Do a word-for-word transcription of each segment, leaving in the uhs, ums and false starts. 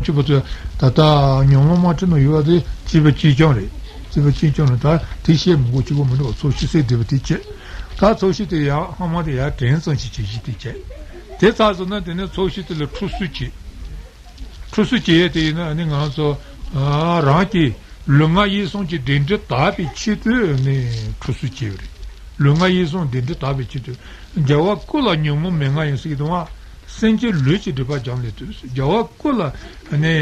ཆེན་པོ་ཚོས་ད་ལྟ་ཉམས་མྱོང་མ་ཁྲིད་ནོ་ཡོད་པ་དེ་སྐྱེས་པ་གཅེས་རྐྱང་རེད། སྐྱེས་པ་གཅེས་རྐྱང་རེད། ད་དེ་བཤད་མི་དགོས། གཅིག་པོ་མི་འགྲོ་བ་ཚོགས་ཤིག་ཟེར་བསྡད་པ་དེ་བྱས། ད་ཚོགས་ཤིག་དེ་ཡར་ཧ་མ་དེ་ཡར་དྲན་ཙམ་ཞིག་བྱེད་གཞི་དེ་བྱས། དེ་ཚར་སོང་ན་དེ་ནས་ཚོགས་ཤིག་དེ་ལ་ཁྲུས་གསོལ་བྱེད། ཁྲུས་གསོལ་བྱེད་ཡས་དེ་ཡིན་ན་ཨ་ནི་ང་ཚོ་རང་གི་ལུས་ངག་ཡིད་གསུམ་གྱི་བདེ་འབྲས་དག་པའི་ཆེད་དུ་ནི་ཁྲུས་གསོལ་བྱེད་ཡོད་རེད། ལུས་ངག་ཡིད་གསུམ་བདེ་འབྲས་དག་པའི་ཆེད་དུ། རྒྱལ་བ་སྐུ་ལ་ཉོན་མོངས་མི་མངའ་ཡང་ཟེར་གྱི་འདུག་བ། སེམས་ཅན་ལུས་ཀྱི་སྒྲིབ་པ་སྦྱངས་ལས་བཏུས། རྒྱལ་བ་སྐུ་ལ་ནི་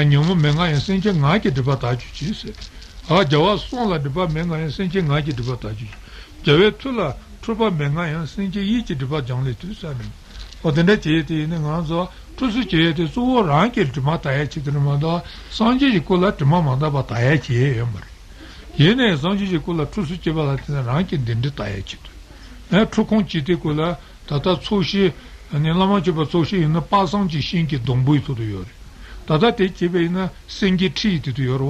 ཉོན་མོངས་མི་མངའ་ཡང་སེམས་ཅན་ངག་གི་སྒྲིབ་པ་དག་གྱུར་ཅིག་ཟེར། ཨ་རྒྱལ་བ་གསུང་ལ་སྒྲིབ་པ་མི་མངའ་ཡང་སེམས་ཅན་ངག་གི་སྒྲིབ་པ་དག་གྱུར་ཅིག། རྒྱལ་བའི་ཐུགས་ལ་འཁྲུལ་པ་མི་མངའ་ཡང་སེམས་ཅན་ཡིད་ཀྱི་སྒྲིབ་པ་སྦྱངས་ལས་བཏུས་ཟེར་ནས། འོ་དེ་འདྲ་བྱས་ཏེ་ཡིན་ན་ང་ཚོ་ཁྲུས་གསོལ་བྱེད་ཡས་དེ་གཙོ་བོ་རང་གི་དྲི་མ་དག་ཡས་ཆེད་དུ་རེད་མ་གཏོགས་སངས་རྒྱས་ཀྱི་སྐུ་ལ་དྲི་མ་མ་དག་པ་དག་ཡས་ཆེད་ཡོད་མ་རེད། ཡིན་ནའི་སངས་རྒྱས་ཀྱི་སྐུ་ལ་ཁྲུས་གསོལ་བྱེད་པ་ལ་བརྟེན་ནས་རང་གི་བདེ་འབྲས་དག་ཡས་ཆེད་དུ། ཨ་ཁྲུས་ཁང་བྱེད་དུས་སྐབས་ལ་ད་ལྟ་ཚོགས་ཤིག་ནི་བླ་མ་མཆོད་པ་ཚོགས་ཤིག་ཡིན་ན་དཔག་བསམ་གྱི་ཤིང་གི་སྡོང་པོའི་ཐོག་ཏུ་ཡོད་རེད། ད་ལྟ་དེ་བྱས་པ་ཡིན་ན་སེང་གེའི་ཁྲི་ཡི་དེ་དུ་ཡོད་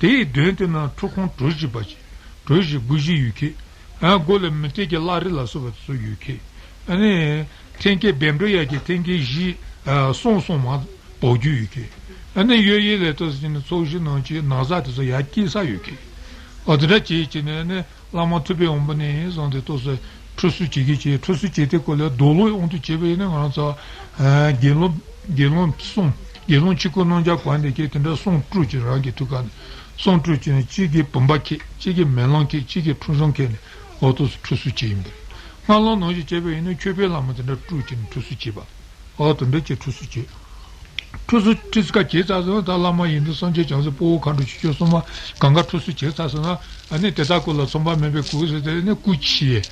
རེད་བ། དེའི་མདུན་དེ་ན་ཁྲུས་ཁང་གྲུ་བཞི་པ་ཅིག། གྲུ་བཞི་སྒོ་བཞི་ཡོད་ཁེ། ཨ་སྒོ་ལ་མུ་ཏིག་གི་བླ་རེ་ལ་སོགས་པ་དེ་ཚོ་ཡོད་ཁེ། ཨ་ནི་ཐེངས་ཀའི་བཻ་ཌཱུརྱ་གི་ཐེངས་ཀའི་བཞི་གསུམ་གསུམ་མ་བོག་རྒྱུ་ཡོད་ཁེ། ཨ་ནི་གཡས་གཡོན་ལ་ཏོག་ཙམ་ནི་ཚོགས་ཤིག་ནང་གི་ན་བཟའ་དེ་ཚོ་ཡར་སྐྱེལ་ས་ཡོད་ཁེ། ཨོ་དེ་འདྲ་བྱེད་བྱེད་ནས་ནི། བླ་མ་ཐུབ་པའི་དབང་པོ་ནས་བཟུང་སྟེ་ཏོག་ཙམ་ཁྲུས་གསོལ་བྱེད་ཀྱི་བྱེད། ཁྲུས་གསོལ་བྱེད་དུས་སྐབས་ལ་རྡོར་སློབ་དབང་དུ་བྱས་པ་ཡིན་ན་ང་ཚོ་དགེ་སློང་དགེ་སློང་གསུམ། དགེ་སློང་ཆོས་སྐུ་རྣམ་རྒྱལ་གོ་འདི་གས་དེ་འདྲ་གསུམ་སྤྲུལ་གྱི་རང་གི་ཐུགས་ཀ་ནས་གསུམ་སྤྲུལ་གྱི་ནས་གཅིག་གིས་བུམ་པ་ཁྱེར། གཅིག་གིས་མེ་ལོང་ཁྱེར། གཅིག་གིས་ཁྲུས་གཞོང་ཁྱེར་ནས་འོ་ཏོག་ཙམ་ཁྲུས་གསོལ་བྱེད་ཡིན་པས། སྔ་ལོང་ནང་བཞིན་བྱས་པ་ཡིན་ན་མཆོད་པའི་ལྷ་མོ་དེ་འདྲ་སྤྲུལ་གྱི་ནས་ཁྲུས་གསོལ་བྱེད་པ། ཨོ་དེ་འདྲ་བྱས་ཁྲུས་གསོལ་བྱེད། ཁྲུས་གསོལ་ཁྲུས་གསོལ་བྱས་ཚར་སོང་ན་ད་བླ་མ་ཡོན་ཏན་སངས་རྒྱས་བྱང་སེམས་དཔའ་བོ་མཁའ་འགྲོ་ཆོས་སྐྱོང་སྲུང་མ་གང་ག་ཁྲུས་གསོལ་བྱས་ཚར་སོང་ན་ཨ་ནི་དེ་དག་སྐུ་ལ་མཚུངས་པ་མེད་པའི་སྐུ་ཟེར་ཏེ་ཨ་ནི་སྐུ་འཆི།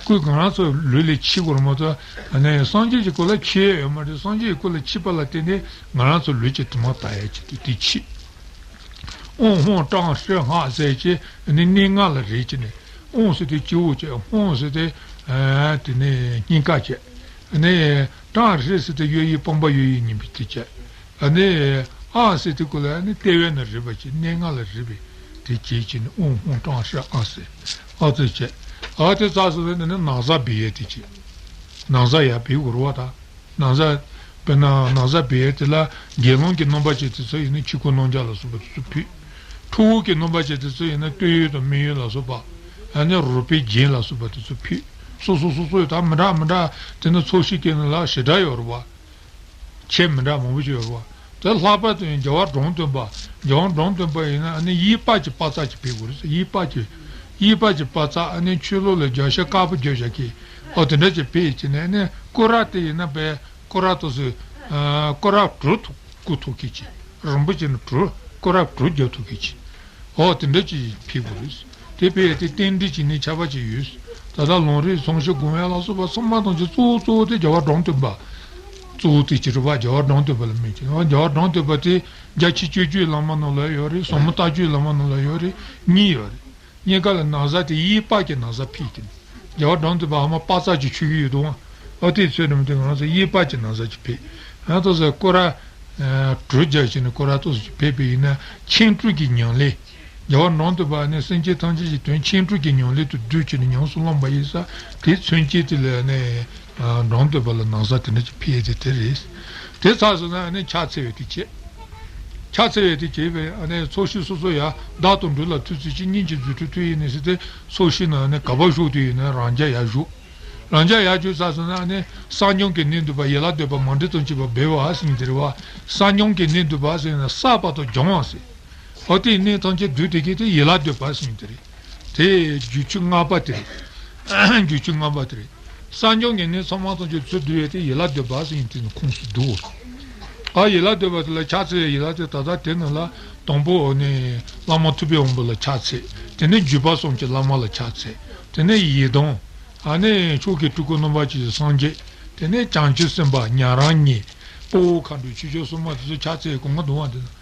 སྐུ་ང་རང་ཚོ་ལུས་ལས་འཆི་དགོས་རེད་མ་གཏོགས་ཨ་ནི་སངས་རྒྱས་ཀྱི་སྐུ་ལ་འཆི་ཡས་ཡོད་མ་རེད། སངས་རྒྱས་ཀྱི་སྐུ་ལ་འཆི་བ་ལ་བརྟེན་ནས་ང་རང་ཚོ་ལུས་ཀྱི་དྲི་མ་དག་ཡས་ཆེད་དུ་དེ་འཆི། ཨོཾ་ཧྥུ་ཀྲང་ཧྲཱིཿཟེར་བྱས་ཨ་ནི་སྙན་ངག་ལ་རེག་བྱས་ནས་ཨོཾ་ཟེར་ཏེ་སྤྱི་བོར་བྱས། ཧྥུ་ཟེར་ཏེ་ཨ་དེ་ནས་སྙིང་གར་བྱས། ཨ་ནི་ཀྲང་ཧྲཱིཿཟེར་ཏེ་གཡས་གཡོན་དཔངས་པ་གཡས་གཡོན་གཉིས་པོ་དེ་བྱས། ཨ་ནི་ཨཱཿཟེར་ཏེ་སྐུ་ལ་ཨ་ནི་ལྟེ་བའི་ནང་རེག་པ་བྱས། སྙན་ངག་ལ་རེག་པའི་དེ་བྱས་བྱས་ནས་ཨོཾ་ཧྥུ་ཀྲང་ཧྲཱིཿཨཱཿཟེར་ཨཱཿཟེར་བྱས། ཨ་དེ་ཚར་སོང་བས་ནི་ན་བཟའ་བེ་ཡས་དེ་བྱས། ན་བཟའ་ཡར་བེ་དགོས་རེད་བ་ད། ན་བཟའ། དཔེར་ན་ན་བཟའ་བེ་ཡས་དེ་ལ་དགེ་སློང་གི་རྣམ་པ་ཅན་དེ་ཚོ་ཡིན་ན་ཆོས་སྐུ་རྣམ་རྒྱལ་ལ་སོགས་པ་དེ་ཚོ་ཕུལ། ཁྲོ་བོ་གི་རྣམ་པ་ཅན་དེ་ཚོ་ཡིན་ན་སྟོད་གཡོགས་དང་སྨད་གཡོགས་ལ་སོགས་པ། ཨ་ནི་རོལ་པའི་རྒྱན་ལ་སོགས་པ་དེ་ཚོ་ཕུལ། སོ་སོ་སོ་སོ་ད་མི་འདྲ་མི་འདྲ། དེ་ནི་ཚོགས་ཤིག་གི་ནང་ལ་ཞེ་དྲག་ཡོད་རེད་བ། ཆས་མི་འདྲ་མང་པོ་ཞིག་ཡོད་རེད་བ། དེ་ལྷག་པར་དུ་ཡང་རྒྱལ་བ་འབྲོམ་སྟོན་པ། རྒྱལ་བ་འབྲོམ་སྟོན་པ་ཡིན་ན་ཨ་ནི་གཡས་པ་གྱི་པ་ཙ་གཅིག་ཕུལ་དགོས་རེད་ཟེར། གཡས་པ་གྱི། གཡས་པ་གྱི་པ་ཙ་ཨ་ནི་ཆོས་ལུགས་ལ་རྒྱབ་ཤ་དཀར་པོ་རྒྱབ་བཞག་གི། ཨོ་དེ་འདྲ་ཅིག་ཕུལ་བྱས་ནས་ཨ་ནི་སྐོར་ར་དེ་ཡིན་ན་བས་སྐོར་ར་དེ་ཚོ། ཨ་སྐོར་ར་དྲུག་ཐོག་བཀུག་ཐུབ་མཁན་ཅིག། རིན་པོ་ཆེ་ནི་དྲུག་སྐོར་ར་དྲུག་རྒྱབ་ཐུབ་མཁན་ཅིག། ཨོ་དེ་འདྲ་ཅིག་ཕུལ་དགོས་རེད། དེ་ཕུལ་ཡས་དེ་རྟེན་འབྲེལ་བྱས་ནས་ཆགས་པ་ཅིག་ཡོད། ད་ལྟ་ལུང་རིགས་ཚོམས་ཤིག་སྒོམ་ཡས་ལ་སོགས་པ་ཚང་མ་དང་ཅིག་གཙོ་བོ་གཙོ་བོ་དེ་རྒྱལ་བ་འབྲོམ་སྟོན་པ། གཙོ་བོ་དེ་ཅིག་རེད་བ། རྒྱལ་བ་འབྲོམ་སྟོན་པ་ལ་སྨོས་ཅི། རྒྱལ་བ་འབྲོམ་སྟོན་པ་དེ་རྒྱ་ཆེ་སྤྱོད་བརྒྱུད་བླ་མ་ནང་ལ་ཡོད་རེད། ཟབ་མོ་ལྟ་བརྒྱུད་བླ་མ་ནང་ལ་ཡོད་རེད། གཉིས་ཡོད་རེད། གཉིས་ཀ་ལ་ན་བཟའ་དེ་གཡས་པ་གྱི་ན་བཟའ་ཕུལ་གྱི་འདུག། རྒྱལ་བ་འབྲོམ་སྟོན་པ་ཧ་མ་པ་ཙ་གྱི་ཆོས་ཀྱི་ཡོད་དོ། ཨ་དེ་ཚོས་ནམ་དེ་ང་ཚོ་གཡས་པ་གྱི་ན་བཟའ་ཅིག་ཕུལ། ང་ཚོ་ཚོ་སྐོར་ར་དྲུག་རྒྱབ་བྱས་ནས་སྐོར་ར་ཏོག་ཙམ་ཅིག་ཕུལ་བ་ཡིན་ན་ཆོས་དྲུག་གི་ཉམས་ལེན། རྒྱལ་བ་འབྲོམ་སྟོན་པ་ནི་སེམས་ཅན་ཐམས་ཅད་ཀྱི་དོན་ཆོས་དྲུག་གི་ཉམས་ལེན་དུ་བསྡུས་བྱས་ནས་ཉམས་སུ་བླངས་པ་ཡིན་ས། དེ་མཚོན་བྱེད་དེ་ལ་ནི་འབྲོམ་སྟོན་པ་ལ་ན་བཟའ་དེ་འདྲ་ཅིག་ཕུལ་ཡས་དེ་དེ་རེད། དེ་ཚར་སོང་ན་ནི་ཕྱག་འཚལ་བའི་དེ་བྱས། ཕྱག་འཚལ་བའི་དེ་བྱས་པས་ཨ་ནི་ཚོགས་ཞིང་སོ་སོ་ཡ་བདག་དང་འབྲེལ་ལ་ཐུགས་བརྩེ་ཆེ། སྙིང་རྗེ་རྫུ་འཕྲུལ་མཐུ་ཡིས་ནི་ཟེར་ཏེ་ཚོགས་ཞིང་ནང་ནས་ག་པར་བཞུགས་དུས་ཡིན་ན་རང་རྒྱལ་ཡར་བཞུགས། རང་རྒྱལ་ཡར་བཞུགས་ཚར་སོང་ན་ཨ་ནི་སྲ་མཉམ་གྱི་གནས་འདུག་པ། ཡིད་ལ་འདོད་པ་མ་འདྲེས་དང་བཅས་པ་སྦེ་བ་ཟེར་མཁན་དེ་རེད་བ། སྲ་མཉམ་གྱི་གནས་འདུག་པ་ཟེར་ན་བསགས་པ་དང་སྦྱང་བ་ཟེར། འོ་དེའི་གནས་ཐམས་ཅད་བསྡུས་དེ་གས་དེ་ཡིད་ལ་འདོད་པ་ཟེར་མཁན་དེ་རེད། དེ་རྒྱུ་ཆོས་ལྔ་པ་དེ་རེད། རྒྱུ་ཆོས་ལྔ་པ་དེ་རེད། སྲ་མཉམ་གྱི་གནས་ཚང་མ་ཐམས་ཅད་ཚུར་བསྡུས་ཡས་དེ་ཡིད་ལ་འདོད་པ་ཟེར་མཁན་དེ་ནི་ཁོངས་སུ་འདུ། ཨ་ཡིད་ལ་འདོད་པ་དེ་ལ་ཕྱག་འཚལ་ཡས་ཡིད་ལ་དེ་ད་ལྟ་དེ་ནང་ལ་དང་པོ་ནི་བླ་མ་ཐུབ་པའི་དབང་པོ་ལ་ཕྱག་འཚལ། དེ་ནས་བརྒྱུད་པ་གསུམ་གྱི་བླ་མ་ལ་ཕྱག་འཚལ། དེ་ནས་ཡི་དམ། ཨ་ནི་མཆོག་གི་སྤྲུལ་སྐུ་རྣམ་པ་བཅུའི་སངས་རྒྱས། དེ་ནས་བྱང་ཆུབ་སེམས་དཔའ་ཉན་རང་ཉིད། དཔའ་བོ་མཁའ་འགྲོ་ཆོས་སྐྱོང་སྲུང་མ་དེ་ཚོ་ཕྱག་འཚལ་གོང་མ་གདུང་བ་དེ་དང་།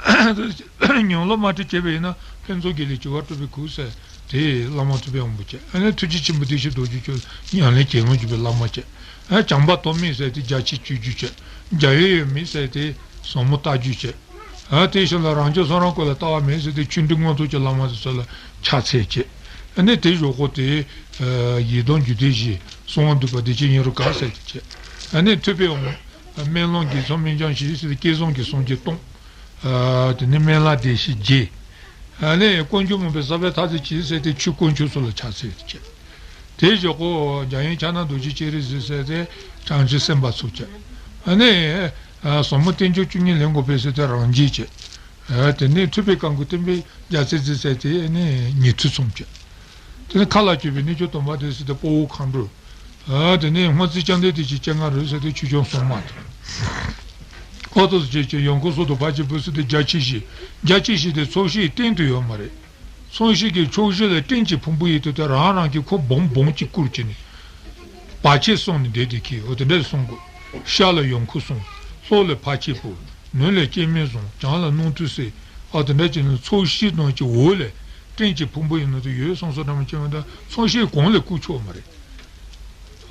ཉམས་ལེན་མ་ཁྲིད་བྱས་པ་ཡིན་ན་ཕུན་ཚོགས་དགེ་ལེགས་སྤྱོད་པ་སྤྲུལ་པའི་སྐུ་ཟེར་དེ་བླ་མ་ཐུབ་པའི་དབང་པོ་བྱས། ཨ་ནི་ཐུགས་རྗེ་ཆེན་པོ་བདེ་གཤེགས་རྡོ་རྗེ་འཆང་ཉམས་ལེན་གྱེན་ལོངས་སྒྱུར་བའི་བླ་མ་བྱས། ཨ་བྱམས་པ་ཐོགས་མེད་ཟེར་དེ་རྒྱ་ཆེ་སྤྱོད་བརྒྱུད་བྱས། འཇམ་དབྱངས་ཡོད་མེད་ཟེར་དེ་ཟབ་མོ་ལྟ་བརྒྱུད་བྱས། ཨ་དེ་བཞིན་ལ་རང་བྱུང་གསུམ་རང་སྐོར་ལ་ལྟ་བ་མེད་ཟེར་དེ་ཆོས་འབྲེལ་མངོན་རྟོགས་ཀྱི་བླ་མ་དེ་ཚོ་ལ་ཕྱག་འཚལ་བྱས། ཨ་ནི་དེ་གཞུག་གུ་དེ་ཡི་དམ་རྒྱུད་སྡེ་བཞི་གསང་བ་འདུས་པ་བདེ་ཆེན་ཡེ་རུ་ཀ་ཟེར་དེ་བྱས། ཨ་ནི་ཐུབ་པའི་དབང་། སྨོན་ལམ་དགེ་ཚོགས་སྨོན་སྦྱོར་བཞི་ཟེར་ཏེ་བསྐྱེད་རྫོགས་ཀྱི་སངས་རྒྱས་སྟོང་། ཨ་དེ་ནས་སྨོན་ལམ་བདེ་གཤེགས་བརྒྱད། ཨ་ནས་དཀོན་མཆོག་སྨོན་པའི་ས་བོན་ཐ་ཚིག་གཅིག་ཟེར་ཏེ་ཆོས་དཀོན་མཆོག་ཚོ་ལ་ཕྱག་འཚལ་བྱས། དེའི་ཞོག་ཁོ་འཇམ་དབྱངས་ཕྱག་ན་རྡོ་རྗེ་སྤྱན་རས་གཟིགས་ཟེར་ཏེ་བྱང་ཆུབ་སེམས་དཔའ་ཚོགས་བྱས། ཨ་ནས་ཟབ་མོ་རྟེན་འབྱུང་བཅུ་གཉིས་ལེན་དགོས་པས་ཟེར་ཏེ་རང་རྒྱལ་བྱས། ཨ་དེ་ནས་ཐུབ་པའི་བཀའ་འགུགས་བསྟན་པའི་རྒྱལ་མཚན་རྩལ་ཟེར་ཏེ་ནས་ཉི་ཐུ་ཚོམ་བྱས། དེ་ནས་མཁའ་ལ་སྤྱོད་པའི་གནས་མཆོག་སྟོན་པ་དེ་ཟེར་ཏེ་དཔའ་བོ་མཁའ་འགྲོ། ཨ་དེ་ནས་སྔོ་ཚལ་ལྕང་ལྡན་དེ་ཅིག་སྤྱན་སྔ་རོལ་ཟེར་ཏེ་ཆོས་སྐྱོང་སྲུང་མ་དང་། ཨོ་ཏོ་ཟེར་ཅེས་ཡོང་ཁུངས་སོགས་དུ་ཕ་ཆེ་བུ་ཟེར་ཏེ་རྒྱ་ཆེ་བཞི། རྒྱ་ཆེ་བཞི་དེ་ཚོགས་བཞིའི་སྟེང་དུ་ཡོད་མ་རེད། ཚོགས་བཞི་གི་ཕྱོགས་བཞི་ལ་སྤྲིན་གྱི་ཕུང་པོ་ཡིན་དུས་དེ་རང་རང་གི་ཁོ་སྦོམ་སྦོམ་གྱིས་བསྐུར་བྱས་ནས། བར་ཆད་སྲུང་ནས་བསྡད་དེ་ཁྱེད་འོ་དེ་འདྲ་སྲུང་དགོས། ཤར་ལ་ཡོང་ཁུངས་སྲུང་། ལྷོ་ལ་ཕ་ཆེ་བུ། ནུབ་ལ་སྐྱེ་མེད་བཟུང་། བྱང་ལ་རྣམ་ཐོས་སྲས། ཨ་དེ་འདྲ་བྱས་ནས་ཚོགས་བཞི་དང་གཅིག་འོག་ལ་སྤྲིན་གྱི་ཕུང་པོ་ཡིན་ནོ་དེ་ཡོད་སོང་སོ་འདྲ་མ་བྱས་མ་ད་ཚོགས་བཞིའི་གོང་ལ་བསྐུར་ཆོག་མ་རེད།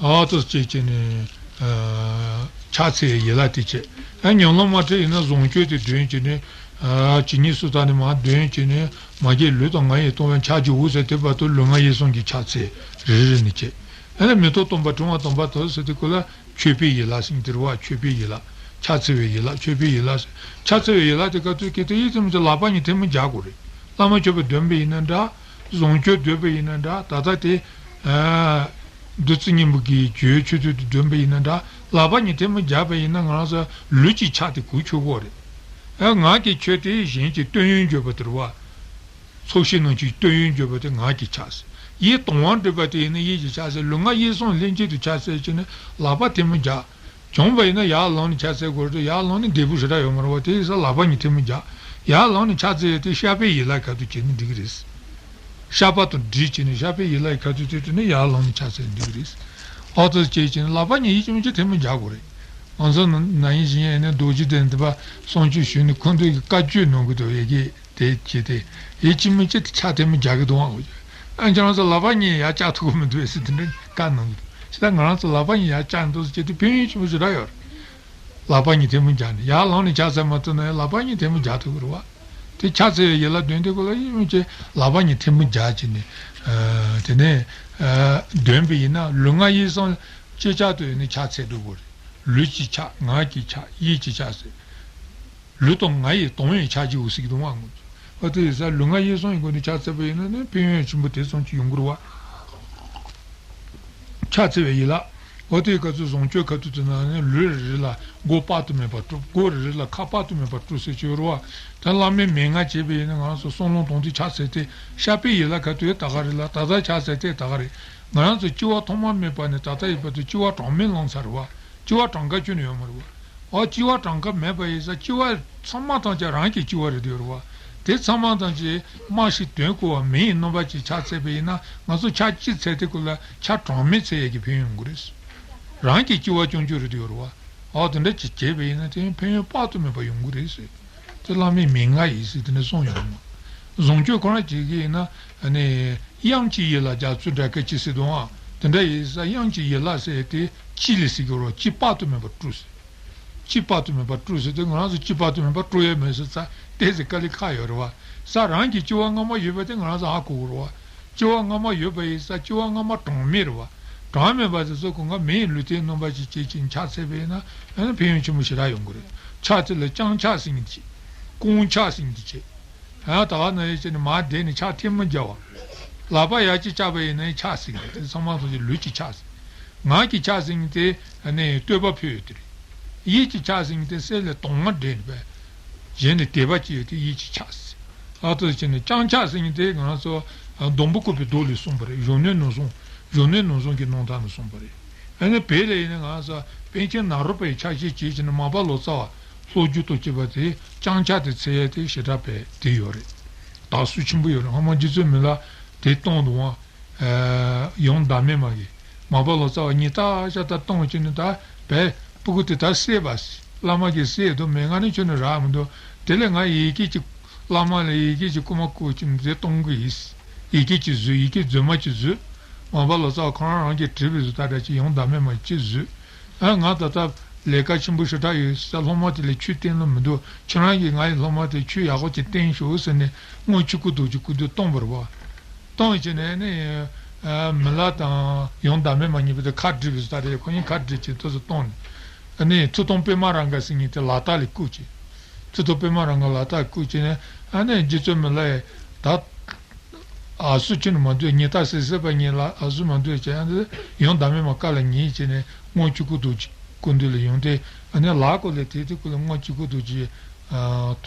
ཨ་ཏོ་ཅེས་བྱས་ནས་ཕྱག་འཚལ་ཡི་ལ་དེ་བྱས། ཨ་ཉམས་ལེན་མ་བྱས་ཡིན་ན་བཟང་སྤྱོད་དེ་འདོན་བྱས་ནས་ཇི་སྙེད་སུ་དག་ནས་མར་འདོན་བྱས་ནས་མ་སྐྱེས་ལུས་དང་ངག་ཡིད་གཏོང་བའི་ཕྱག་རྒྱ་འུ་ཟེར་དེ་བར་དུ་ལུས་ངག་ཡིད་གསུམ་གྱི་ཕྱག་འཚལ་རེ་རེ་ནས་བྱས། ཨ་ནི་མེ་ཏོག་སྟོན་པ་དྲུང་བ་དམ་པ་དོ་ཟེར་དེ་ཀོ་ལ་མཆོད་པའི་ཡི་ལ་ཟེར་དེ་རུ་བ་མཆོད་པའི་ཡི་ལ། ཕྱག་འཚལ་བའི་ཡི་ལ་མཆོད་པའི་ཡི་ལ་ཟེར། ཕྱག་འཚལ་བའི་ཡི་ལ་དེ་ག་དུས་སྐད་དེ་ཡིད་ཙམ་གྱི་ལག་པ་གཉིས་ཐལ་མོ་སྦྱར་དགོས་རེད། བླ་མ་མཆོད་པ་འདོན་པ་ཡིན་ན་འདྲ། བཟང་སྤྱོད་འདོན་པ་ཡིན་ན་འདྲ། ད་ལྟ་དེ། བདུད་རྩི་སྙིང་པོ་གི་རྒྱུའི་ཆུ་ཚོད་དུ་འདོན་པ་ཡིན་ན་འདྲ། ལག་པ་གཉིས་ཐལ་མོ་སྦྱར་བ་ཡིན་ན་ང་རང་ཚོ་ལུས་ཀྱི་ཕྱག་དེ་གུ་ཆོད་གོ་རེད། ཨ་ངག་གི་ཆོས་དེ་གཞན་གྱི་བསྟོད་ཡོན་བརྗོད་པ་དེ་རུ་བ། ཚོགས་ཞིང་ནང་གི་བསྟོད་ཡོན་བརྗོད་པ་དེ་ངག་གི་ཕྱག་ཟེར། ཡིད་དང་བ་འདྲེས་པ་དེ་ཡིན་ན་ཡིད་ཀྱི་ཕྱག་ཟེར། ལུས་ངག་ཡིད་གསུམ་ལྷན་ཅིག་ཏུ་ཕྱག་འཚལ་བྱས་ནས་ལག་པ་ཐལ་མོ་སྦྱར། བྱུང་བ་ཡིན་ན་ཡར་ལངས་ནས་ཕྱག་འཚལ་དགོས་རེད། ཡར་ལངས་ནས་བདེ་པོ་ཞེ་དྲག་ཡོད་མ་རེད་བ། དེ་ཡིན་ཙང་ལག་པ་གཉིས་ཐལ་མོ་སྦྱར། ཡར་ལངས་ནས་ཕྱག་འཚལ་ཡས་དེ་བཤགས་པའི་ཡི་ལ་ཁ་ཐུག་བྱས་ནས་འགྲིག་གི་རེད། བཤགས་པ་དང་སྒྲིག་བྱས་ནས་བཤགས་པའི་ཡི་ལ་ཁ་ཐུག་དེ་དུས་ནས་ཡར་ལངས་ནས་ཕྱག་འཚལ་འགྲིག་གི་རེད། ཨོ་ཏོ་བྱས་བྱས་ནས་ལག་པ་གཉིས་ཡིད་ཀྱི་མི་ཆེ་ཐལ་མོ་སྦྱར་དགོས་རེད། ང་ཚོ་ན་ན་ཡིན་བཞིན་ཡིན་ནས་རྡོ་རྗེ་གདན་འདི་པ་གསུང་ཆོས་ཞུས་ནས་ཁོང་ཚོས་ཀྱི་བཀའ་བརྒྱུད་གནང་གི་འདུག་ཡ་གི་དེ་བྱས་ཏེ་ཡིད་ཀྱི་མི་ཆེ་ཕྱག་ཐལ་མོ་སྦྱར་གི་འདུག་ཨང་། ཨ་ཁྱེད་རང་ཚོ་ལག་པ་གཉིས་ཡར་བཀྱག་ཐུབ་ཀྱི་མི་འདུག་ཟེར་དེ་འདྲའི་བཀའ་གནང་གི་འདུག་ཞེ་ད་ང་རང་ཚོ་ལག་པ་གཉིས་ཡར་བཀྱག་འདུག་ཟེར་བྱས་ཏེ་ཕན་ཡོན་ཆེན་པོ་ཞེ་དྲག་ཡོད་རེད། ལག་པ་གཉིས་ཐལ་མོ་སྦྱར་ནས་ཡར་ལངས་ནས་ཕྱག་འཚལ་མ་ཐུབ་ན་ཡང་ལག་པ་གཉིས་ཐལ་མོ་སྦྱར་ཐུབ་ཀྱི་རེད་བ། དེ་ཕྱག་འཚལ་བའི་ཡི་ལ་འདོན་དུས་སྐབས་ལ་ཡིད་ཀྱི་ལག་པ་གཉིས་ཐལ་མོ་སྦྱར་བྱས་ནས། དེ་ནས་འདོན་པ་ཡིན་ན་ལུས་ངག་ཡིད་གསུམ་ཅི་ཆགས་དུ་ཡིན་ནས་ཕྱག་འཚལ་འགྲོ་དགོས་རེད། ལུས་ཀྱི་ཕྱག་ངག་གི་ཕྱག་ཡིད་ཀྱི་ཕྱག་ཟེར། ལུས་དང་ངག་ཡིད་གཏོང་བའི་ཕྱག་རྒྱའུ་ཟེར་གྱི་འདུག་ཨང་། འོ་དེ་ཡིན་ཙང་ལུས་ངག་ཡིད་གསུམ་གྱི་སྒོ་ནས་ཕྱག་འཚལ་བ་ཡིན་ན་ནི་ཕན་ཡོན་ཆེན་པོ་དེ་ཙམ་ཅིག་ཡོང་གི་རེད་བ། ཕྱག་འཚལ་བའི་ཡི་ལ། འོ་དེའི་སྐབས་སུ་བཟང་སྤྱོད་ཁ་ཐུག་ཏུ་ན་ནི་ལུས་རེ་རེ་ལ་མགོ་དཔག་ཏུ་མེད་པ་དཀྲུག་མགོ་རེ་རེ་ལ་ཁ་དཔག་ཏུ་མེད་པ་དཀྲུག་ཟེར་གྱི་ཡོད་རེད་བ། ད་བླ་མའི་མན་ངག་བྱས་པ་ཡིན་ན་ང་རང་ཚོ་བསམ་བློ་གཏོང་དུས་ཕྱག་འཚལ་དེ་བཤགས་པའི་ཡི་ལ་ཁ་ཐུག་ད་ག་རེད་ལ་ད་ལྟ་ཕྱག་འཚལ་དེ་ད་ག་རེད། ང་རང་ཚོ་སྐྱེ་བ་ཐོག་མ་མེད་པ་ནས་ད་ལྟ་ཡོད་པ་དུ་སྐྱེ་བ་གྲངས་མེད་བླངས་ཚར་བ། སྐྱེ་བ་གྲངས་ཀ་ཁྱོན་ནས་ཡོད་མ་རེད་བ། འོ་སྐྱེ་བ་གྲངས་ཀ་མེད་པ་ཡིན་ཙང་སྐྱེ་བ་ཚང་མ་ཐམས་ཅད་རང་གི་སྐྱེ་བ་རེད་འདུག་རེད་བ། དེ་ཚང་མ་ཐམས་ཅད་སྨྲ་ཤེས་དོན་གོ་བ་མི་ཡི་རྣམ་པ་ཅིག་ཕྱག་འཚལ་བ་ཡིན་ན་ང་ཚོ་ཕྱག་གཅིག་འཚལ་དེ་ཀུན་ལ་ཕྱག་གྲངས་མེད་འཚལ་ཡས་ཀྱི་ཕན་ཡོན་ཡོང་གི་རེད། རང་གི་སྐྱེ་བ་སྐྱོང་རྒྱུ་རེད་འདུག་རེད་བ། འོ་དེ་འདྲ་ཅིག་བྱས་པ་ཡིན་ན་དེ་ཕན་ཡོན་དཔག་ཏུ་མེད་པ་ཡོང་གི་རེད་ཟེར། དེ་བླ་མའི་མན་ངག་ཡིན་ཟེར་དེ་འདྲ་གསུངས་ཡོང་གི་མ། བཟང་སྤྱོད་ཁོ་རང་བྱེད་ཀྱི་ཡིན་ན་ཨ་ནི་དབྱངས་ཀྱི་ཡི་ལ་རྒྱ་མཚོའི་སྒྲ་སྐད་ཅིག་ཟེར་དུའང་དེ་འདྲ་ཡིན་ཙང་དབྱངས་ཀྱི་ཡི་ལ་ཟེར་དེ་ཅི་ལ་ཟེར་གྱི་རོ་ཅི་དཔག་ཏུ་མེད་པ་དཀྲུག་ཟེར། ཅི་དཔག་ཏུ་མེད་པ་དཀྲུག་ཟེར་དུས་ང་རང་ཚོ་ཅི་དཔག་ཏུ་མེད་པ་དཀྲུག་ཡས་མེད་ཟེར་ཙང་ཏོག་ཙམ་དཀའ་ལས་ཁག་ཡོད་རེད་བ། ས་རང་གི་སྐྱེ་བ་སྔ་མ་ཡོད་པ་དེ་ང་རང་ཚོ་ཧ་གོ་གི་རེད་བ། སྐྱེ་བ་སྔ་མ་ཡོད་པ་ཡིན་ཙང་སྐྱེ་བ་སྔ་མ་གྲངས་མེད་རེད་བ། གྲངས་མེད་པ་དེ་ཚོ་གང་ག་མི་ཡི་ལུས་རྟེན་རྣམ་པ་ཅིག་བྱེད་ཅིང་ཕྱག་འཚལ་བས་ན་ཨ་ནི་ཕན་ཡོན་ཆེན་པོ་ཞེ་དྲག་ཡོང་གི་རེད། ཕྱག་དེ་ལ་བརྐྱང་ཕྱག་ཟེར་མཁན་དེ་བྱེད། བརྐྱང་ཕྱག་ཟེར་མཁན་དེ་བྱེད། ཨ་ད་ག་ནང་བཞིན་བྱས་ནས་མར་བསྡད་ནས་ཕྱག་ཐལ་མོ་སྦྱར་བ། ལག་པ་ཡར་གཅིག་བཅག་པ་ཡིན་ན་ཕྱག་ཟེར་མཁན་དེ་ཚང་མ་ཚོ་ལུས་ཀྱི་ཕྱག་ཟེར། ངག་གི་ཕྱག་ཟེར་མཁན་དེ་ནི་བསྟོད་པ་ཕུལ་ཡོད་དེ་རེད། ཡིད་ཀྱི་ཕྱག་ཟེར་མཁན་དེ་སེམས་ལ་དོགས་པ་འདྲེན་པས། གཞན་ལ་དད་པ་སྐྱེ་ཡོད་དེ་ཡིད་ཀྱི་ཕྱག་ཟེར། ཨ་ཏོ་བྱས་ནས་བརྐྱང་ཕྱག་ཟེར་མཁན་དེ་ང་རང་ཚོ་སྡོང་པོ་བཀོད་པའི་མདོ་ལས་གསུངས་པ་རེད། གཞོན་ནུའི་ནོར་བཟང་། གཞོན་ནུའི་ནོར་བཟང་གི་རྣམ་ཐར་ནས་གསུངས་པ་རེད། ཨ་ནི་བོད་ལ་ཡིན་ན་ང་ཚོ་པཎ་ཆེན་ནཱ་རོ་པའི་ཕྱག་བཞེས་བྱས་བྱས་ནས་མར་པ་ལོ་ཙཱ་བ་ལྷོ་རྒྱུད་དུ་སྐྱེས་པ་དེ་བརྐྱང་ཕྱག་དེ་འཚལ་ཡས་དེ་ཞེ་དྲག་བས་དེ་ཡོད་རེད། དག་སུ་ཆེན་པོ་ཡོད་རེད། ཧ་མ་རྗེ་བཙུན་མི་ལ་དེ་གཏོང་དུ་འོང་། ཡང་བདག་མེད་མ་གིས་མར་པ་ལོ་ཙཱ་བ་གཉིས་ཏག་ཤ་ཏག་གཏོང་བྱས་ནས་ད་བས་སྤུ་གུ་དེ་ད་བསད་པ། བླ་མ་གིས་བསད་འདུག་མེད་ང་ནི་ཁྱོད་ནི་རག་མི་འདུག་དེ་ལས་ང་ཡི་གེ་ཅིག་བླ་མ་ལ་ཡི་གེ་ཅིག་རྐུ་མ་རྐུ་ཅིག་མཛད་གཏོང་གི་ཡིན། ཡི་གེ་ཅིག་བཟོས། ཡི་གེ་རྫུན་མ་ཅིག་བཟོས། མར་པ་ལོ་ཙཱ་བ་ཁོ་རང་རང་གིས་བྲིས་པའི་བཟོ་ལྟ་འདྲ་ཅིག་ཡང་བདག་མེད་མ་ཅིག་བཟོས། ཨ་ང་ད་ལྟ་ལས་ཀ་ཆེན་པོ་ཞེ་དྲག་ཡོད་ས། སློབ་མ་དེ་ལ་ཆོས་བསྟན་ལོ་མི་འདུག་ཁྱེད་རང་གིས་ང་ཡི་སློབ་མ་དེ་ཆོས་ཡག་པོ་ཅིག་བསྟན་ཤོག་ཟེར་ནས་དངུལ་ཆུ་ཁུ་རྡོ་ཆུ་ཁུ་དུ་གཏོང་བར་བ། གཏོང་བྱས་ནས་ནི་མི་ལ་དང་ཡང་བདག་མེད་མ་གཉིས་པོ་དེ་ཁ་བསྒྲིགས་པའི་ས་རེད། ཁོ་གཉིས་ཁ་བསྒྲིགས་བྱས་ཏོག་ཙམ་གཏོང་ནས། ཨ་ནི་ཐུབ་བསྟན་པདྨ་རཱ་ག་ཟེར་མཁན་དེ་ལག་རྟགས་ལ་བཀོད་བྱས། ཐུབ་བསྟན་པདྨ་རཱ་ག་ལག་རྟགས་བཀོད་བྱས་ནས་ཨ་ནི་རྗེ་བཙུན་མི་ལ་ཡིས་ད། ཨ་སུ་ཁྱོད་ནི་མ་འདོད་ཉི་ལྟར་སིལ་སིལ་བ་ཉིད་ལ་ཨ་སུ་མ་འདོད་ཅེས་ཡང་དེ་ཡང་བདག་མེད་མ་བཀའ་ལ་ཉན་བྱས་ནས་དབང་ཆོས་སྐུ་རྡོ་རྗེ་སྐུ་མདུན་ལ་ཡོང་སྟེ་ཨ་ནི་ལག་བསྐོར་ལས་དེ་དེ་སྐུ་ལ་དབང་ཆོས་སྐུ་རྡོ་རྗེ་ཨ།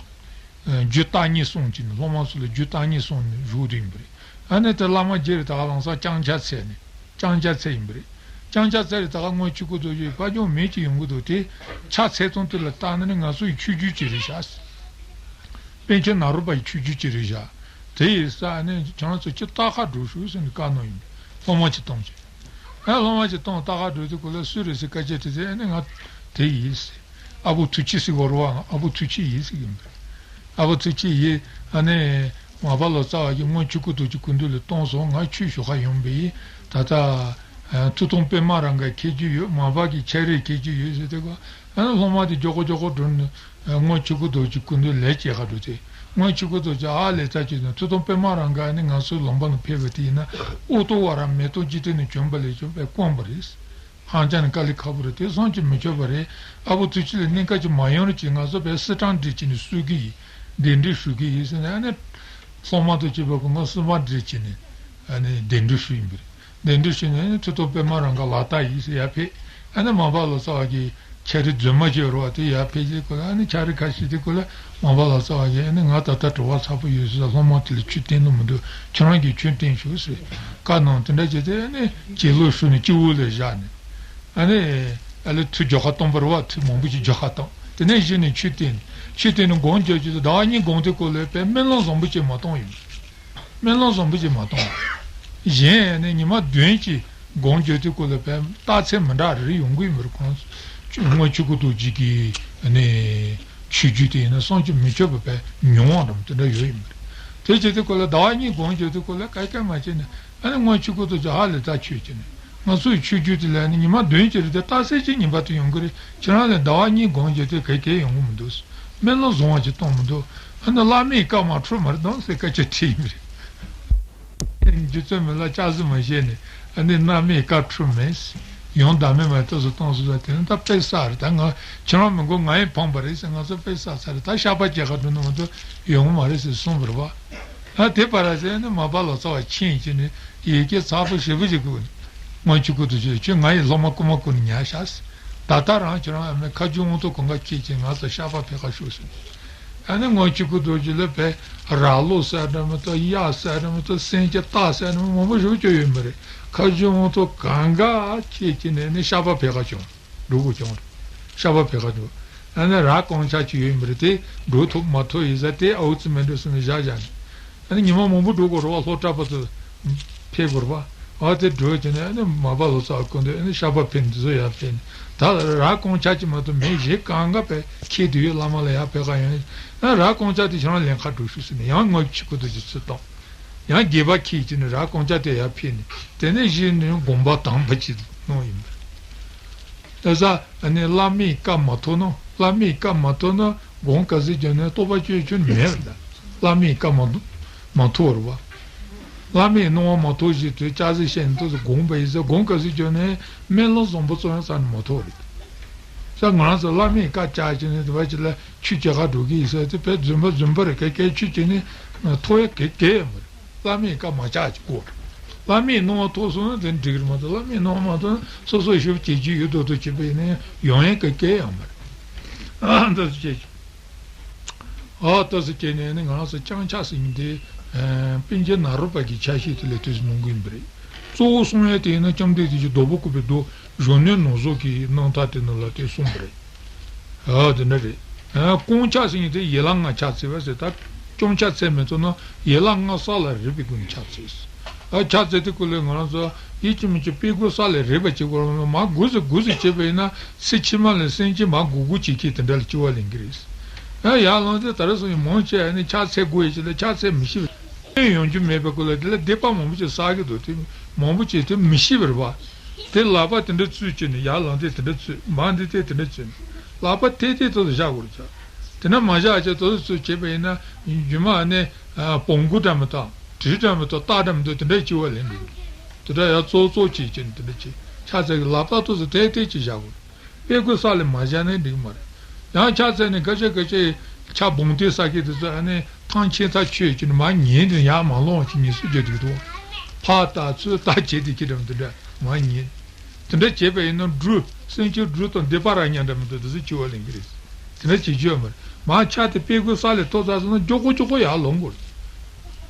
རྒྱུད་བརྟག་གཉིས་གསུངས་བྱས་ནས་སློབ་མ་ཚོ་ལ་རྒྱུད་བརྟག་གཉིས་གསུངས་ནས་བཞུགས་བསྡད་ཡིན་པ་རེད། ཨ་ནི་དེ་བླ་མ་རྗེ་རེད་ད་ག་ལམ་སང་ལྕང་སྐྱ་འཚལ་ནས་ལྕང་སྐྱ་འཚལ་ཡིན་པ་རེད། ལྕང་སྐྱ་འཚལ་རེད་ད་ག་དབང་ཆོས་སྐུ་རྡོ་རྗེ་ཕ་ཇོ་མེད་ཀྱི་ཡོང་གི་འདུག་དེ་ཕྱག་འཚལ་སྟངས་དེ་ལ་བལྟས་ན་ནི་ང་ཚོ་ཡི་ཆོས་བརྒྱུད་ཅིག་རེད་ཤག་པཎ་ཆེན་ནཱ་རོ་པ་ཡི་ཆོས་བརྒྱུད་ཅིག་རེད་ཤག་དེ་ཡིན་ཙང་ཨ་ནི་ཁྱེད་རང་ཚོ་ཅི་ལྟ་ཁ་འགྲོ་ཤོག་ཟེར་ནས་བཀའ་གནང་ཡིན། སློབ་མ་ཅིག་བཏང་བྱས། ཨ་སློབ་མ་ཅིག་བཏང་ལྟ་ཁ་འགྲོ་དུས་སྐོར་ལ་སུ་རེད་ཟེར་སྐད་ཆ་དྲིས་ཚེ་ཨ་ནི་ང་དེ་ཡིན་ཟེར། ཨ་བོ་ཐུགས་རྗེ་ཟེར་གོ་རུ་བ་ཨ་བོ་ཐུགས་རྗེ་ཡིན་ཟེར་གྱིན་པ་རེད། ཨ་བོ་ཐུགས་རྗེ་ཡིན། ཨ་ནི་མར་པ་ལོ་ཙཱ་བ་གིས་དབང་ཆོས་སྐུ་རྡོ་རྗེ་སྐུ་མདུན་ལ་བཏང་སོང་། ང་ཆོས་ཞུ་ག་ཡོང་པ་ཡིན། ད་ལྟ་ཐུབ་བསྟན་པདྨ་རཱ་ག་འཁྱེར་རྒྱུ་ཡོད། མར་པ་གི་ཕྱག་རིས་འཁྱེར་རྒྱུ་ཡོད་ཟེར་དེ་ག་ཨ་ནི་སློབ་མ་དེ་མགྱོགས་པོ་མགྱོགས་པོ་འགྲོ་ནས་དབང་ཆོས་སྐུ་རྡོ་རྗེ་སྐུ་མདུན་ལས་བྱེད་ག་འགྲོ་དེ་དབང་ཆོས་སྐུ་རྡོ་རྗེ་ཨ་ལས་ཙཱ་བྱས་ནས་ཐུབ་བསྟན་པདྨ་རཱ་ག་ནི་ང་ཚོའི་ལུང་པ་ལ་ཕེབས་པ་དེ་ཡིན་ན་ཨུ་ཏོ་བ་ར་མེ་ཏོག་ཅི་ཏི་ནས་བྱོན་པ་ལས་བྱུང་བའི་དཀོན་པ་རེད། ཧང་ཅང་ནི་དཀའ་ལས་ཁག་པོ་རེད། དེ་བསམ་གྱིས་མི་ཁྱབ་པ་རེད། ཨ་བོ་ཐུགས་རྗེ་ལ་གནད་འགག་ཅིག་མ་ཡོང་རེ་ཅིག་ང་ཚོ་བས་སི་ཀྲང་སྒྲིག་བྱས་ནས་གསོལ་གྱི་ཡིན། གདན་འདྲེན་ཞུ་གི་ཡིན་ཟེར་ནས་ཨ་ནི་སློབ་མ་དང་བཅས་པ་ཀུན་ང་སྲིད་པ་འདྲེས་བྱས་ནས་ཨ་ནི་གདན་འདྲེན་ཞུས་ཡིན་པ་རེད། གདན་འདྲེན་ཞུས་ནས་ཨ་ནི་ཐུབ་བསྟན་པདྨ་རཱ་ག་ལག་རྟགས་ཡིན་ཟེར་ཡར་ཕེབས། ཨ་ནི་མར་པ་ལོ་ཙཱ་བ་གི་ཕྱག་རིས་རྫུན་མ་བྱས་རོགས་དེ་ཡར་ཕེབས་རྗེས་ཁོ་ལ་ཨ་ནི་ཕྱག་རིས་ཁ་ཤས་དེ་ཁོ་ལ་མར་པ་ལོ་ཙཱ་བ་གིས་ཨ་ནི་ང་ད་ལྟ་དྲི་བ་ཚ་པོ་ཡོད་ཟེར། སློབ་མ་དེ་ལ་ཆོས་བསྟན་ནི་མི་འདུག་ཁྱེད་རང་གིས་ཆོས་བསྟན་ཤོག་ཟེར་བཀའ་གནང་། དེ་འདྲ་བྱས་ཏེ་ཨ་ནི་གྱེན་ལོག་ཞུས་ནས་སྤྱི་བོ་ལ་བཞག་ནས། ཨ་ནི་ཨ་ལས་ཐུགས་རྒྱལ་ཁ་སྟོན་པ་རེད་བ། ཐུགས་མང་པོ་ཞིག་རྒྱལ་ཁ་བཏང་། དེ་ནས་གཞི་ནས་ཆོས་བསྟན། ཆོས་བསྟན་ནས་དགོངས་བརྒྱབ་ཀྱི་ཟླ་བ་གཉིས་གོང་དེ་སྐོར་ལ་དཔེ་སྨོན་ལམ་བཟང་པོ་ཅིག་མ་བཏང་ཡོད། སྨོན་ལམ་བཟང་པོ་ཅིག་མ་བཏང་། གཞན་ནི་ཉི་མ་བདུན་གྱི་དགོངས་བརྒྱབ་དེ་སྐོར་ལ་དཔེ་རྟགས་མཚན་མི་འདྲ་རེ་རེ་ཡོང་གི་ཡོད་མ་རེད། གང་དབང་ཆོས་སྐུ་རྡོ་རྗེ་གི་ནི་ཆོས་བརྒྱུད་དེ་ཡིན་ན་བསམ་གྱིས་མི་ཁྱབ་པ་དཔེ་མྱོང་བ་འདྲ་མོ་དེ་འདྲ་ཡོད་ཡིན་པ་རེད། དེ་བྱས་དེ་སྐོར་ལ་ཟླ་བ་གཉིས་དགོངས་བརྒྱབ་དེ་སྐོར་ལ་ག་གེ་མ་བྱས་ནས་ཨ་ནི་དབང་ཆོས་སྐུ་རྡོ་རྗེ་ཧ་ལས་ད་ཆོས་བྱས་ནས་ང་ཚོའི་ཆོས་བརྒྱུད་དེ་ལ་ནི་ཉི་མ་བདུན་གྱི་རིང་དེ་རྟགས་གསལ་གྱི་ཉིན་པ་དུ་ཡོང་གི་རེད། ཁྱེད་རང་ལ་ཟླ་བ་གཉིས་དགོངས་བརྒྱབ་དེ་ག་གེ་ཡོང་གི་མི་འདུག་སྨོན་ལམ་བཟང་བ་ཅིག་གཏོང་མི་འདུག་ཨ་ནི་བླ་མའི་བཀའ་མ་འཁྲུལ་མ་རེད་དམ་ཟེར་སྐད་ཆ་དྲིས་ཡིན་པ་རེད། རྗེ་བཙུན་མི་ལ་སྐྱག་རྫུན་མ་བཤད་ནས་ཨ་ནི་བླ་མའི་བཀའ་འཁྲུལ་མེད། ཡང་བདག་མེད་མ་ལྟ་སུ་གཏོང་སུ་ལ་དེ་ནི་ད་དཔེ་བསགས་རེད། ད་ང་ཁྱེད་རང་མི་དགོས། ང་ཡིས་ཕངས་པ་རེད་ཟེར། ང་ཚོ་དཔེ་བསགས་ཚར་རེད། ད་བཤགས་པ་བྱེད་ག་འགྲོ་ནི་མ་གཏོགས་ཡོང་གི་མ་རེད་ཟེར་གསུངས་པ་རེད་བ། ཨ་དེ་བར་ཟེར་ནས་མར་པ་ལོ་ཙཱ་བ་ཕྱིན་བྱས་ནས་ཡི་གེ་ཚ་པོ་ཞེ་པོ་ཞིག་བསྐུར་ནས་དབང་ཆོས་སྐུ་རྡོ་རྗེ་ཁྱོད་ང་ཡི་སློབ་མ་རྐུན་མ་བསྐུར་ནས་ཉར་བཞག་ཟེར། ད་ལྟ་རང་ཁྱོད་རང་ཨ་མའི་ཁ་རྗེ་དབང་ཐོག་གང་ག་ཁྱེད་ཀྱིས་ང་ཚོ་བཤགས་པ་ཕེབས་ག་ཤོག་ཟེར། ཨ་ནི་དབང་ཆོས་སྐུ་རྡོ་རྗེ་ལ་བས་རྭ་ལོ་ཟེར་འདྲ་མི་འདུག་གཡག་ཟེར་འདྲ་མི་འདུག་སེམས་ཅན་སྟག་ཟེར་འདྲ་མི་མང་པོ་ཞིག་བཅོས་ཡོད་མ་རེད། ཁ་རྗེ་དབང་ཐོག་གང་ག་ཁྱེད་ཀྱིས་ནས་ནི་བཤགས་པ་ཕེབས་ག་བྱུང་། འགྲོ་དགོས་བྱུང་། བཤགས་པ་ཕེབས་ག་འགྲོ། ཨ་ནི་རྭ་རྐང་ཆག་ཅིག་ཡོད་མ་རེད། དེ་འགྲོ་ཐུབ་མ་ཐུབ་ཡིན་ས་དེ་ཨའུ་ཙི་མེན་འགྲོ་སེམས་བཞག་བཞག་ནས། ཨ་ནི་ཉི་མ་མང་པོ་འགྲོ་དགོས་རེད་བ། ལྷོ་བྲག་པ་ཚོ་ཕེབས་དགོས་རེད་བ། ཨ་དེ་འགྲོ་བྱས་ནས་ཨ་ནི་མར་པ་ལོ་ཙཱ་བ་སྐུ་མདུན་ཨ་ནི་བཤགས་པ་ཕེབས་འདི་ཚོ་ཡར་ཕེབས་ནས་ད་རྭ་རྐང་ཆག་ཅིག་མ་གཏོགས་མེད། གཞན་གང་ག་བས་ཁྱེད་དུ་ཡོད། བླ་མ་ལ་ཡར་ཕེབས་ག་ཡོང་། ཨ་རྭ་རྐང་ཆག་དེ་ཁྱེད་རང་ལེན་ག་འགྲོ་ཤོག་ཟེར་ནས་ཡང་དབང་ཆོས་སྐུ་རྡོ་རྗེ་ཚུར་བཏང་། ཡང་དགྱེས་པ་ཁྱེད་ཀྱིས་ནི་རྭ་རྐང་ཆག་དེ་ཡར་ཕུལ་ནས་དེ་ནས་གཞི་ནས་དགོངས་པ་དམ་པ་ཅིག་གནང་ཡིན་པ་རེད། ད་ས་ཨ་ནི་བླ་མའི་བཀའ་མ་ཐོབ་ན། བླ་མའི་བཀའ་མ་ཐོབ་ན་དགོངས་ག་ཚོད་བརྒྱབ་ནས་རྟོགས་པ་སྐྱེ་རྒྱུ་མེད་པ་རེད། བླ་མའི་བཀའ་མ་མ་ཐོབ་རེད་བ། བླ་མའི་གནང་བ་མ་ཐོབ་ཞིག་དུས་སྐྱག་རྫུན་བཤད་ནས་ཏོག་ཙམ་དགོངས་པ་ཡིན་ཟེར། དགོངས་ག་ཚོད་བརྒྱབ་ནས་སྨོན་ལམ་བཟང་པོ་ཚོ་ཡང་རྩ་ནས་མ་ཐོབ་རེད། ས་ང་རང་ཚོ་བླ་མའི་བཀའ་བཅག་བྱས་ནས་དེ་བ་ཅིག་ལ་ཆོས་བྱེད་ག་འགྲོ་གི་ཡིན་ཟེར་དེ་དཔེ་རྫུན་པ་རྫུན་པ་རེད། ག་གལ་ཆོས་བྱེད་ནས་ཐོབ་ཡ་ག་གལ་ཡང་མ་རེད། བླ་མའི་བཀའ་མ་བཅག་ཅིག་དགོས། བླ་མའི་གནང་བ་ཐོབ་སོང་ན་དེ་འགྲིག་རེད་མ་གཏོགས་བླ་མའི་གནང་བ་མ་ཐོབ་ན་སོ་སོ་ཞིབ་བྱེད་རྒྱུ་ཡོད་མདོག་མདོག་བྱེད་པ་ཡིན་ན་ཡོང་ཡ་ག་གལ་ཡང་མ་རེད། ཨ་ད་སུ་བྱེད་ཀྱི། ཨ་ད་སུ་བྱེད་ནས་ནི་ང་རང་ཚོ་ལྕང་ཆག་ཟེར་མཁན་དེ་པཎ་ཆེན་ནཱ་རོ་པ་གི་ཕྱག་བཞེས་དེ་ལས་དུས་སུ་གནང་གི་ཡིན་པ་རེད། གཙོ་བོ་གསུང་ཡ་དེ་ཡིན་ན་བཅོམ་ལྡན་འདས་ཀྱི་རྡོ་པོ་བཀོད་པའི་མདོ་གཞོན་ནུའི་ནོར་བཟང་གི་རྣམ་ཐར་དེ་ནང་ལ་དེ་གསུངས་པ་རེད། ཨ་དེ་འདྲ་རེད། ཨ་རྐང་ཆག་ཟེར་མཁན་དེ་ཡན་ལག་ལྔ་ཕྱག་འཚལ་བ་ཟེར། ད་བཅོམ་ཆག་འཚལ་མི་ཐུབ་ན་ཡན་ལག་ལྔ་ས་ལ་རེག་པའི་སྒོ་ནས་ཕྱག་འཚལ། ཨ་ཕྱག་འཚལ་དུས་སྐབས་ལ་ང་རང་ཚོ་ཡིད་ཀྱིས་མི་བྱེད་པའི་སྒོ་ས་ལ་རེག་པ་བྱེད་དགོས་རེད། མར་སྒུག་ཟེར་སྒུག་ཟེར་བྱས་པ་ཡིན་ན་ཚེ་ཕྱི་མ་ལ་སེམས་ཅན་མར་སྒུག་སྒུག་བྱེད་མཁན་དེ་འདྲ་ལ་སྐྱེ་བ་ལེན་གྱི་རེད། ཨ་ཡར་ལངས་ཚེ་ད་རེས་སོང་ཡིན་མང་ཆེ་ཨ་ནི་ཕྱག་འཚལ་དགོས་ཡ་ཅིག་ལ་ཕྱག་འཚལ་མི་ཤེས་པ། ཡོང་རྒྱུ་མེད་པའི་སྐོར་ལ་དེ་ལ་སྡིག་པ་མང་པོ་ཅིག་བསགས་ཀྱི་འདུག་དེ་མང་པོ་ཅིག་དེ་མི་ཤེས་པ་རེད་བ། དེ་ལག་པ་དེ་འདྲ་བཙུགས་བྱས་ནས་ཡར་ལངས་དུས་དེ་འདྲ་བཙུགས། མར་འདི་དེ་དེ་འདྲ་བཙུགས། ལག་པ་ཐལ་ཐལ་ཏོག་ཙམ་བཞག་དགོས་རེད་ཅག་དེ་འདྲ་མ་བཞག་བྱས་ཏོག་ཙམ་བཙུགས་བྱས་པ་ཡིན་ན་རྒྱུ་མ་ནི་བོང་གུ་འདྲ་མི་འདུག་དྲེལ་འདྲ་མི་འདུག་སྟག་འདྲ་མི་འདུག་དེ་འདྲ་སྐྱེ་བ་ལེན་འདུག་དེ་འདྲ་ཡར་ཙོག་ཙོག་བྱས་བྱས་ནས་དེ་འདྲ་བྱས། ཕྱག་འཚལ་གྱི་ལག་པ་ཏོག་ཙམ་ཐལ་ཐལ་ཅིག་བཞག་དགོས་རེད། དཔེ་དགོས་ས་ལས་མ་བཞག་ན་འགྲིག་མ་རེད། ཡང་ཕྱག་འཚལ་ནས་ཁ་ཤས་ཁ་ཤས་ཕྱག་སྦོམ་དེ་ས་ཀྱི་དེ་ཚོ་ཨ་ནི་ཐང་ཆད་ཚར་ཆོད་ཀྱི་ནི་མ་ཉན་དེ་ཡར་མ་ལོངས་ཀྱི་ཉིན་སྲིབ་རྒྱག་དུས་དུ། ཕར་ལྟ་ཚུར་ལྟ་བྱེད་དེ་ཁྱེད་རང་དེ་འདྲ་མ་ཉན། དེ་འདྲ་བྱས་པ་ཡིན་ན་འབྲུ་སེམས་ཅན་འབྲུ་དང་སྡིག་པ་ར་ཉག་འདྲ་མི་འདུག་དེ་ཚོ་འཆི་བ་ལེན་གྱི་རེད། དེ་འདྲ་བྱེད་རྒྱུ་ཡོད་མ་རེད། མ་ཆགས་དེ་དཔེ་དགོས་ས་ལས་ཐོབ་ཚར་སོང་ན་མགྱོགས་པོ་མགྱོགས་པོ་ཡར་ལོངས་དགོས་རེད།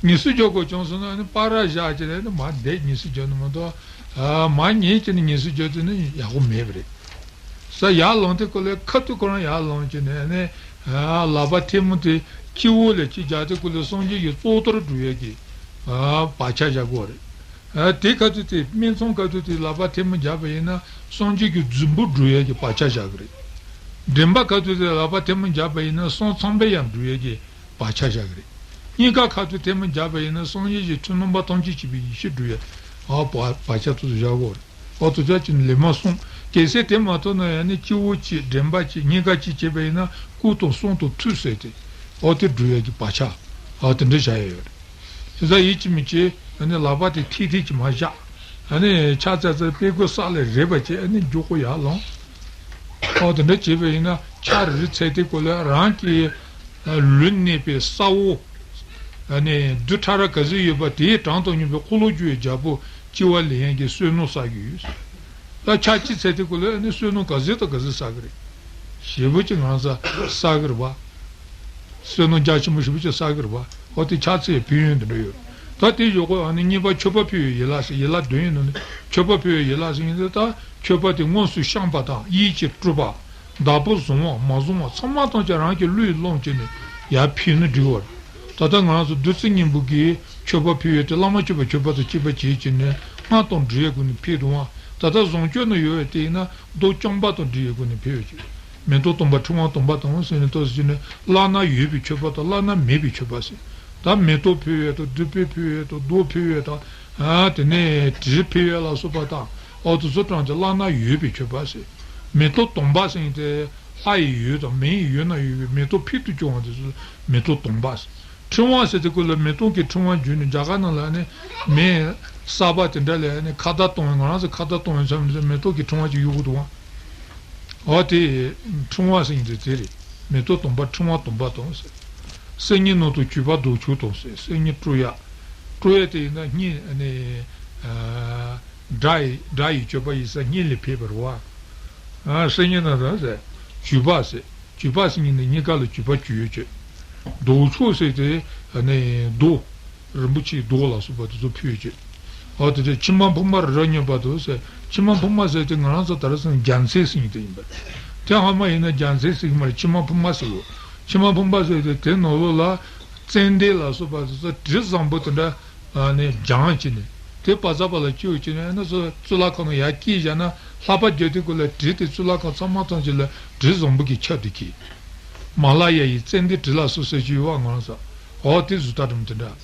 ཉིན་སྲིབ་རྒྱག་དགོས་བྱུང་སོང་ན་ནི་པར་ར་བཞག་བྱས་ནས་ནི་མ་བསྡད་ཉིན་སྲིབ་རྒྱག་ནི་མ་གཏོགས། མ་ཉན་བྱས་ནས་ཉིན་སྲིབ་རྒྱག་དུས་ནི་ཡག་པོ་མེད་པ་རེད། ས་ཡར་ལངས་དུས་སྐབས་ལ་ཁ་ཐུག་ཁོ་རང་ཡར་ལངས་བྱས་ནས་ནི། ལག་པ་ཐལ་མོ་དེ་སྤྱི་བོ་ལ་གཅིག་བཞག་དུས་སྐབས་ལ་སངས་རྒྱས་ཀྱི་གཙུག་ཏོར་སྒྲུབ་ཡས་ཀྱི་བག་ཆགས་བཞག་དགོས་རེད། དེ་ཁ་ཐུག་དེ་སྨད་འཚོང་ཁ་ཐུག་དེ་ལག་པ་ཐལ་མོ་བཞག་པ་ཡིན་ན་སངས་རྒྱས་ཀྱི་རྫུན་པོ་སྒྲུབ་ཡས་ཀྱི་བག་ཆགས་བཞག་གི་རེད། འདྲེན་པ་ཁ་ཐུག་དེ་ལག་པ་ཐལ་མོ་བཞག་པ་ཡིན་ན་སྲོང་ཚངས་པའི་ཡང་སྒྲུབ་ཡས་ཀྱི་བག་ཆགས་བཞག་གི་རེད། སྙིང་ག་ཁ་ཐུག་ཐལ་མོ་བཞག་པ་ཡིན་ན་སངས་རྒྱས་ཀྱི་ཆོས་རྣམ་པ་ཐམས་ཅད་མཁྱེན་པའི་ཡེ་ཤེས་སྒྲུབ་ཡས་བག་ཆགས་དེ་ཚོ་བཞག་དགོས་རེད། འོ་དེ་ཚོ་ཅིག་ལེན་མ་སོང་། གལ་སྲིད་དེ་མ་ཐོབ་ན་ཡང་ནི་སྤྱི་བོ་གཅིག་འདྲེན་པ་གཅིག་སྙིང་ག་གཅིག་བྱས་པ་ཡིན་ན་སྐུ་དང་གསུང་དང་ཐུགས་ཟེར་ཏེ། འོ་དེ་སྒྲུབ་ཡས་ཀྱི་བག་ཆགས། འོ་དེ་འདྲ་བྱ་ཡས་ཡོད་རེད། དེ་ཚོ་ཡིད་ཀྱི་མི་བྱེད་ཡང་ནི་ལག་པ་དེ་ཐིག་ཐིག་ཅིག་མ་བཞག་ཡང་ནི་ཕྱག་འཚལ་འཚལ་དཔེ་དགོས་ས་ལས་རེད་པ་བྱས་ཡང་ནི་མགྱོགས་པོ་ཡར་ལངས། འོ་དེ་འདྲ་བྱས་པ་ཡིན་ན་ཕྱག་རིས་འཚལ་དུས་སྐབས་ལ་རང་གི་ལུས་གནས་པའི་ས་འོག་ཨ་ནི་རྡུལ་ཕྲ་རབ་ག་ཚོད་ཡོད་པ་དེའི་གྲངས་དང་མཉམ་པའི་འཁོར་ལོས་སྒྱུར་བའི་རྒྱལ་པོ་སྐྱེ་བ་ལེན་ཡས་ཀྱི་བསོད་ནམས་བསགས་ཀྱི་ཡོད། ད་ཕྱག་གཅིག་འཚལ་དུས་སྐབས་ལ་ཨ་ནི་བསོད་ནམས་ག་ཚོད་དང་ག་ཚོད་བསགས་ཀྱི་རེད། ཞེ་པོ་ཅིག་ང་ཚོ་བསགས་ཀྱི་རེད་པ། བསོད་ནམས་རྒྱ་ཆེན་པོ་ཞེ་པོ་ཅིག་བསགས་ཀྱི་རེད་པ། འོ་དེ་ཕྱག་འཚལ་ཕན་ཡོན་དེ་འདྲ་ཡོད། ད་དེའི་ཞོར་ཁོ་ཨ་ནི་གཉིས་པ་མཆོད་པ་ཕུལ་བའི་ཡན་ལག་ཟེར་ཡན་ལག་བདུན་ཡོད་ནོ་ནི་མཆོད་པ་ཕུལ་བའི་ཡན་ལག་ཟེར་ཡིན་ཏེ། ད་མཆོད་པ་དེ་དངོས་སུ་བཤམས་པ་དང་ཡིད་ཀྱིས་སྤྲུལ་པ། བདག་པོས་བཟུང་བ་མ་བཟུང་བ་ཚང་མ་ཐམས་ཅད་རང་གི་བློས་བླངས་བྱས་ནས་ཡར་ཕུལ་ན་འགྲིག་གི་རེད། ད་ལྟ་ང་རང་ཚོ་བདུད་རྩི་སྙིང་པོ་གི་མཆོད་པ་ཕུལ་ཡས་དེ་བླ་མ་མཆོད་པའི་མཆོད་པ་དང་བཅས་པ་བྱས་བྱས་ནས་སྔགས་དང་འབྲེལ་ཡས་སྒོ་ནས་ཕུལ་འདུག་ཨ། ད་ལྟ་བཟང་སྤྱོད་ནང་ཡོད་པའི་དེ་ཡིན་ན་མདོ་རྐྱང་པ་དང་འབྲེལ་ཡས་སྒོ་ནས་ཕུལ་ཡོད་ཅིག་མེ་ཏོག་དུམ་བུ་ཕྲེང་བ་དུམ་བུ་དང་ཟེར་ནས་ཏོག་ཙམ་བྱས་ནས་བླ་ན་ཡོད་པའི་མཆོད་པ་དང་བླ་ན་མེད་པའི་མཆོད་པ་ཟེར། ད་མེ་ཏོག་ཕུལ་ཡས་དང་བདུག་སྤོས་ཕུལ་ཡས་དང་རྡོ་ཕུལ་ཡས་དང་། དེ་ནས་དྲི་ཕུལ་ཡས་ལ་སོགས་པ་དང་། འོ་དེ་ཚོ་གྲངས་ཀྱི་བླ་ན་ཡོད་པའི་མཆོད་པ་ཟེར། མེ་ཏོག་དུམ་བུ་ཟེར་ཡས་དེ། ལྷ་ཡི་འོད་དང་མི་ཡི་འོད་ན་ཡོད་པའི་མེ་ཏོག་ཕུལ་དུ་བྱུང་བ་དེ་ཚོ་མེ་ཏོག་དུམ་བུ་ཟེར། ཕྲེང་བ་ཟེར་དུས་སྐབས་ལ་མེ་ཏོག་གི་ཕྲེང་བ་བརྒྱུད་ནས་རྒྱ་གར་ནང་ལ་ནི་མེ་གསར་པ་དེ་འདྲ་ལ་ནི་ཁ་བརྡ་གཏོང་བའི་ང་རང་ཚོ་ཁ་བརྡ་གཏོང་བའི་མཚམས་ནས་མེ་ཏོག་གི་ཕྲེང་བ་ཅིག་གཡུག་གི་འདུག་བ། འོ་དེ་ཕྲེང་བ་ཟེར་ཡས་དེ་དེ་རེད། མེ་ཏོག་དུམ་བུ་ཕྲེང་བ་དུམ་བུ་དང་ཟེར། སེམས་ཉིད་ནང་དུ་བཅུད་པ་ལྡོག་ཕྱོགས་དང་ཟེར། སེམས་ཉིད་སྤྲོ་ཡས། སྤྲོ་ཡས་དེ་ཡིན་ན་སྙིང་ནི། སྒྲ་ཡི་སྒྲ་ཡི་སྤྱོད་པ་ཡིན་ས་སྙིང་ལ་ཕེབས་པ་རེད་བ། ཨ་སེམས་ཉིད་ན་ཟེར། བཅུད་པ་ཟེར། བཅུད་པ་ཟེར་ཡས་ནི་སྙིང་ག་ལ་བཅུད་པ་བཅུག་ཡས་བཅུད། ལྡོག་ཕྱོགས་ཟེར་དེ་ནི་རྡོ། རིན་པོ་ཆེའི་མདོག་ལ་སོགས་པ་དེ་ཚོ་ཕུལ་ཡས་བཅུད། འོ་དེ་འདྲ་མཆི་མ་ཕུབ་མར་རོ་མྱོས་པ་དང་ཟེར། མཆི་མ་ཕུབ་མ་ཟེར་དེ་ང་རང་ཚོ་ད་རེས་ཟེར་ན་རྒྱལ་མཚན་ཟེར་ཡས་དེ་ཡིན་པ་རེད། དེ་ཧ་མ་ཡིན་ན་རྒྱལ་མཚན་ཟེར་གྱི་མ་རེད། མཆི་མ་ཕུབ་མ་ཟེར་གོ། མཆི་མ་ཕུབ་མ་ཟེར་དེ་དེ་ནང་ལོགས་ལ་ཙན་དན་ལ་སོགས་པ་དེ་ཚོ་དྲི་བཟང་པོ་དེ་འདྲ། ཨ་ནི་སྦྱངས་བྱས་ནས། དེ་བ་ཛ་བ་ལ་བཅུག་བྱས་ནས་ཨ་ནི་ཚོ་གཙུག་ལག་ཁང་ནང་ཡར་བསྐྱལ་བཞག་ན་ལྷགས་པ་རྒྱག་དུས་སྐབས་ལ་དྲི་དེ་གཙུག་ལག་ཁང་ཚང་མ་ཐམས་ཅད་ལ་དྲི་བཟང་པོ་གིས་ཁྱབ་བསྡད་ཀྱི། མ་ལ་ཡ་ཡི་ཙན་དན་དྲི་ལ་སོགས་ཟེར་གྱི་ཡོད་བ་ང་རང་ཚོ། འོ་དེ་བཟོ་ལྟ་འགྲམ་དེ་འདྲ།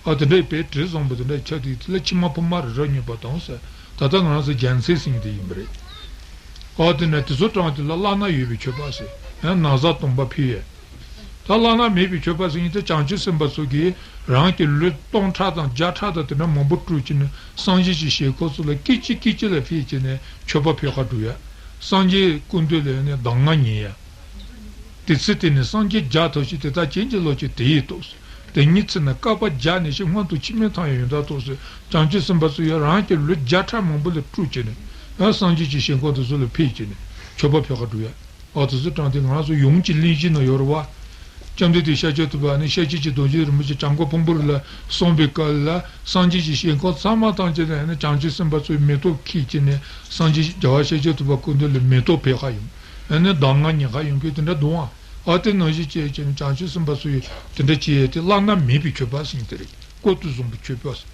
འོ་དེ་འདྲ་ཡི་བའི་དྲི་བཟང་པོ་དེ་འདྲ་ཁྱབ་བསྡད་དེ་ལ་མཆི་མ་ཕུབ་མར་རོ་མྱོས་པ་དང་ཟེར། ད་ལྟ་ང་རང་ཚོ་རྒྱལ་མཚན་ཟེར་ཡས་དེ་ཡིན་པ་རེད། འོ་དེ་ནས་དེ་ཚོ་གྲངས་དེ་ལ་བླ་ན་ཡོད་པའི་མཆོད་པ་ཟེར། ཡང་ན་བཟའ་དུམ་བུ་ཕུལ་ཡས། ད་བླ་ན་མེད་པའི་མཆོད་པ་ཟེར་ཡས་དེ་བྱང་ཆུབ་སེམས་དཔའ་ཚོ་གིས་རང་གི་ལུས་སྟོང་ཕྲག་དང་བརྒྱ་ཕྲག་དང་དེ་འདྲ་མང་པོ་སྤྲུལ་བྱས་ནས་སངས་རྒྱས་ཀྱི་ཞལ་ཁོག་ཚོ་ལ་སྐད་ཅིག་སྐད་ཅིག་ལ་ཕུལ་བྱས་ནས་མཆོད་པ་ཕུལ་ཁ་སྒྲུབ་ཡས། སངས་རྒྱས་སྐུ་མདུན་ལ་ནི་གདམས་ངག་ཉན་ཡས། དེ་ཚེ་དེ་ནས་སངས་རྒྱས་བརྒྱ་ཐོབ་ཤིག་དེ་དག་བྱིན་གྱིས་རློབ་ཕྱིར་དེ་ཡི་སྟོབས་ཟེར། དེ་ཉིད་ཚེ་ན་བསྐལ་པ་བརྒྱ་ནས་ཤིག་སྔོན་དུ་འཆི་མེད་མཐའ་ཡས་ཡོན་བདག་སྟོབས་ཟེར། བྱང་ཆུབ་སེམས་དཔའ་ཚོ་ཡང་རང་གི་ལུས་བརྒྱ་ཕྲག་མང་པོ་ལ་སྤྲུལ་བྱས་ནས་ཡང་སངས་རྒྱས་ཀྱི་ཞལ་ཁོག་དེ་ཚོ་ལ་ཕུལ་བྱས་ནས་མཆོད་པ་ཕུལ་ཁ་སྒྲུབ་ཡས། འོ་དེ་ཚོ་གྲངས་དེ་ང་རང་ཚོ་ཡོངས་ཀྱི་གླེང་གཞི་ནང་ཡོད་རེད་བ། བཅོམ་ལྡན་འདས་ཤཱཀྱ་ཐུབ་པ་ནི་ཤཱཀྱ་ཀྱི་རྡོ་རྗེ་རིན་པོ་ཆེ་བྱམས་མགོན་ཕུང་པོ་རི་ལ་གསུངས་པའི་སྐབས་ལ་སངས་རྒྱས་ཀྱི་ཞལ་ཁོག་ཚང་མ་ཐམས་ཅད་ལ་ནི་བྱང་ཆུབ་སེམས་དཔའ་ཚོས་མེ་ཏོག་ཁྱེར་བྱས་ནས་སངས་རྒྱས་རྒྱལ་བ་ཤཱཀྱ་ཐུབ་པ་སྐུ་མདུན་ལ་མེ་ཏོག་ཕུལ་ཁ་ཡོང་། ཨ་ནི་གདམས་ངག་ཉན་ཁ་ཡོང་མཁན་དེ་འདྲ་འདུག་ཨང་། ཨ་དེ་ནང་བཞིན་བྱས་བྱས་ནས་བྱང་ཆུབ་སེམས་དཔའ་ཚོ་ཡིས་དེ་འདྲ་བྱས་ཏེ་བླ་ན་མེད་པའི་མཆོད་པ་ཟེར་དེ་རེད། བཀུར་སྟི་བཟང་པོའི་མཆོད་པ་ཟེར།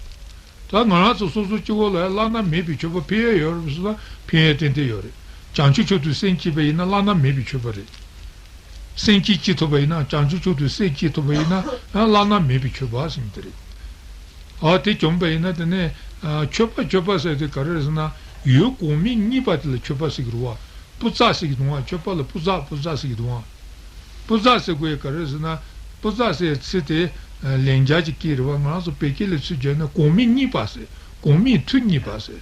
ད་ང་རང་ཚོ་སོ་སོ་སྤྱི་བོ་ལ་བླ་ན་མེད་པའི་མཆོད་པ་ཕུལ་ཡས་ཡོད་རེད་ཟེར་ན་ཕུལ་ཡས་ཏན་ཏན་ཡོད་རེད། བྱང་ཆུབ་མཆོག་ཏུ་སེམས་བསྐྱེད་པ་ཡིན་ན་བླ་ན་མེད་པའི་མཆོད་པ་རེད། སེམས་བསྐྱེད་སྐྱེས་ཐུབ་པ་ཡིན་ན་བྱང་ཆུབ་མཆོག་ཏུ་སེམས་བསྐྱེད་ཐུབ་པ་ཡིན་ན་བླ་ན་མེད་པའི་མཆོད་པ་ཟེར་དེ་རེད། ཨ་དེ་བྱུང་བ་ཡིན་ན་དེ་ནས་མཆོད་པ་མཆོད་པ་ཟེར་དེ་ག་རེ་རེད་ཟེར་ན་ཡུལ་གོང་མའི་གཉིས་པ་དེ་ལ་མཆོད་པ་ཟེར་གི་རེད་བ། སྤུ་ཙ་ཟེར་གི་འདུག་བ། མཆོད་པ་ལ་སྤུ་ཙ་སྤུ་ཙ་ཟེར་གི་འདུག་བ། སྤུ་ཙ་ཟེར་དགོས་ཡས་ག་རེ་ཟེར་ན། སྤུ་ཙ་ཟེར་ཚིག་དེ་ལན་རྒྱག་ཅིག་སྐད་རེད་བ། ང་རང་ཚོ་བོད་སྐད་ལ་ཚུར་བསྒྱུར་ན་གོང་མའི་གཉིས་པ་ཟེར། གོང་མའི་མཐུ་གཉིས་པ་ཟེར།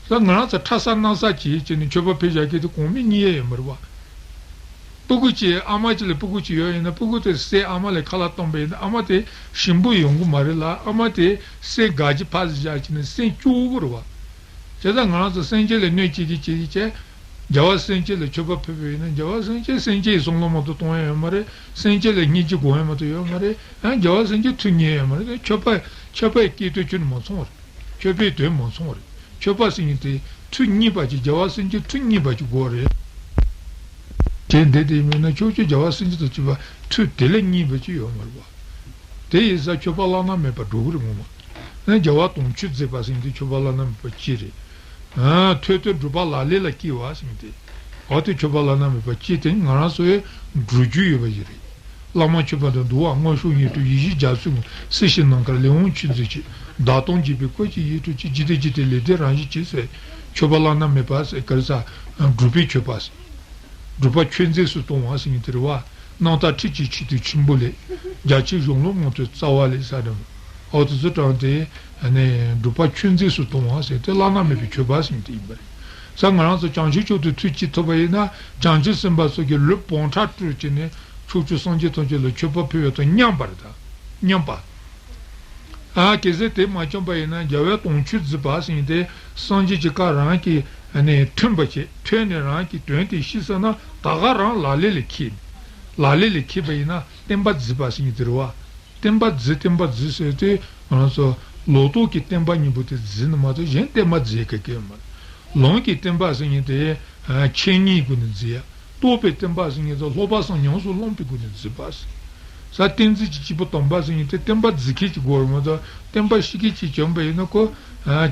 ད་ང་རང་ཚོ་ཁྲ་ས་སྣ་ས་བྱེད་བྱས་ནས་མཆོད་པ་ཕུལ་བཞག་མཁན་དེ་གོང་མའི་གཉིས་ཡས་ཡོད་མ་རེད་བ། སྤུ་གུ་གཅིག་ཨ་མ་གཅིག་ལ་སྤུ་གུ་གཅིག་ཡོད་ཡིན་ན། སྤུ་གུ་དེ་སྲས་ཨ་མ་ལ་ཁ་ལག་བཏང་པ་ཡིན་ན། ཨ་མ་དེ་ཞིམ་པོ་ཡོང་གི་མ་རེད་ལ། ཨ་མ་དེ་སེམས་དགའ་གི་ཕར་བཞག་བྱས་ནས་སེམས་སྐྱོ་བོ་རེད་བ། བྱས་ཙང་ང་རང་ཚོ་སེམས་ཅན་ལ་གནོད་བྱེད་ཀྱི་བྱེད་ཀྱི་བྱས། རྒྱལ་བ་སེམས་ཅན་ལ་མཆོད་པ་ཕུལ་བ་ཡིན་ན། རྒྱལ་བ་སེམས་ཅན་སེམས་ཅན་ཡི་བསམ་བློ་མ་གཏོགས་གཏོང་ཡ་ཡོད་མ་རེད། སེམས་ཅན་ལ་སྙིང་རྗེ་སྒོམ་ཡ་མ་གཏོགས་ཡོད་མ་རེད། ཡང་རྒྱལ་བ་སེམས་ཅན་ཐུགས་མཉེས་ཡོད་མ་རེད། མཆོད་པ་མཆོད་པའི་སྐད་དོད་ཁྱོན་ནས་མ་ཚང་བ་རེད། མཆོད་པའི་དོན་མ་ཚང་བ་རེད། མཆོད་པ་ཟེར་མཁན་དེ་ཐུགས་མཉེས་པ་ཅིག་རྒྱལ་བ་སེམས་ཅན་ཐུགས་མཉེས་པ་ཅིག་དགོས་རེད། དེ་འདི་དེ་མིན་ན་ཕྱོགས་བཅུའི་རྒྱལ་བ་སེམས་ཅན་དང་བཅས་པ་ཐུགས་དེ་ལས་མཉེས་པ་ཅིག་ཡོད་མ་རེད་བ། དེ་ཡིན་ཙང་མཆོད་པ་བླ་ན་མེད་པ་འགྲོ་གི་རེད་ངོ་མ། ཨ་རྒྱལ་བ་དུང་ཕྱུར་མཛད་པ་ཟེར་མཁན་དེ་མཆོད་པ་བླ་ན་མེད་པ་གཅིག་རེད། ཨ་ཐོས་ཐོས་སྒྲུབ་པ་ལག་ལེན་ལ་བསྐུལ་བ་ཟེར་མཁན་དེ། འོ་དེ་མཆོད་པ་བླ་ན་མེད་པ་གཅིག་དེ་ང་རང་ཚོའི་སྒྲུབ་རྒྱུ་ཡོད་པ་ཞིག་རེད། བླ་མ་མཆོད་པ་དང་། འདུལ་བ་མངོན་ཤེས་དབྱིངས་སུ། ཡེ་ཤེས་རྒྱ་མཚོའི་ངོས། སྲིད་ཞིའི་ནམ་མཁར་ལས་དབང་ཕྱུག་མཛོད་ཅིག། བདག་དང་བཅས་པའི་བཀོད་ཀྱིས་ཡིད་འཕྲོག་ཅིང་། འཇིག་རྟེན་འཇིག་རྟེན་ལས་འདས་རང་བཞིན་གྱིས་ཟེར། མཆོད་པ་བླ་ན་མེད་པ་ཟེར་ག་རེ་ཟེར། སྒྲུབ་པའི་མཆོད་པ་ཟེར། སྒྲུབ་པ་མཆོག་མཛད་སུ་གཏོང་བ་ཟེར་མཁན་དེ་རེད་བ། རྣམ་དག་ཁྲིད་ཀྱི་ཆེད་དུ་ཆེན་པོ་ལས། རྒྱ་ཆེར་གཞུང་ལུགས་མངོན་མཐོའི་རྩ་བ་ལས་ཟེར་དང་། འོ་དེ་ཚོ་དྲངས་ཏེ་ནས་སྒྲུབ་པ་མཆོག་མཛད་སུ་གཏོང་བ་ཟེར་དེ་བླ་ན་མེད་པའི་མཆོད་པ་ཟེར་མཁན་དེ་ཡིན་པ་རེད། ས་ང་རང་ཚོ་བྱང་ཆུབ་མཆོག་ཏུ་ཐུགས་བསྐྱེད་ཐུབ་པ་ཡིན་ན། བྱང་ཆུབ་སེམས་དཔའ་སོགས་ཀྱིས་ལུས་བོངས་ཁྲག་སྤྲོས་བྱས་ནས་ཕྱོགས་བཅུའི་སངས་རྒྱས་ཐམས་ཅད་ལ་མཆོད་པ་ཕུལ་བ་དང་མཉམ་པ་རེད་ད། མཉམ་པ། ཨ་གལ་སྲིད་དེ་མ་བྱུང་པ་ཡིན་ན། རྒྱལ་བས་དུང་ཕྱུར་མཛད་པ་ཟེར་མཁན་དེ་སངས་རྒྱས་ཀྱི་བཀའ་རང་གིས་ནས་ཐོས་པ་བྱས། ཐོས་ནས་རང་གིས་དོན་དེ་ཤེས་ཚར་ན། ད་ག་རང་ལག་ལེན་ལ་འཁྱེར། ལག་ལེན་ལ་འཁྱེར་པ་ཡིན་ན་བསྟན་པ་མཛད་པ་ཟེར་མཁན་དེ་རེད་བ། བསྟན་པ་མཛད། བསྟན་པ་མཛད་ཟེར་དུས་ང་ཚོ་ལོག་རྟོག་གི་བསྟན་པ་གཉིས་པོ་དེ་མཛད་ནི་མ་གཏོགས་གཞན་བསྟན་པ་མཛད་ག་གེ་ཡོད་མ་རེད། ལམ་གྱི་བསྟན་པ་ཟེར་མཁན་དེ་འཆད་ཉན་སྒོ་ནས་མཛད་ཡ། རྟོགས་པའི་བསྟན་པ་ཟེར་མཁན་དེ་སློབ་པ་གསུམ་ཉམས་སུ་བླངས་པའི་སྒོ་ནས་མཛད་པ་ཟེར། ས་བསྟན་འཛིན་གྱི་སྐྱེས་བུ་དམ་པ་ཟེར་མཁན་དེ་བསྟན་པ་མཛད་མཁན་གྱི་སྒོ་རེད་མ་གཏོགས། བསྟན་པ་ཤེས་མཁན་གྱི་བྱོན་པ་ཡིན་ན་ཁོ་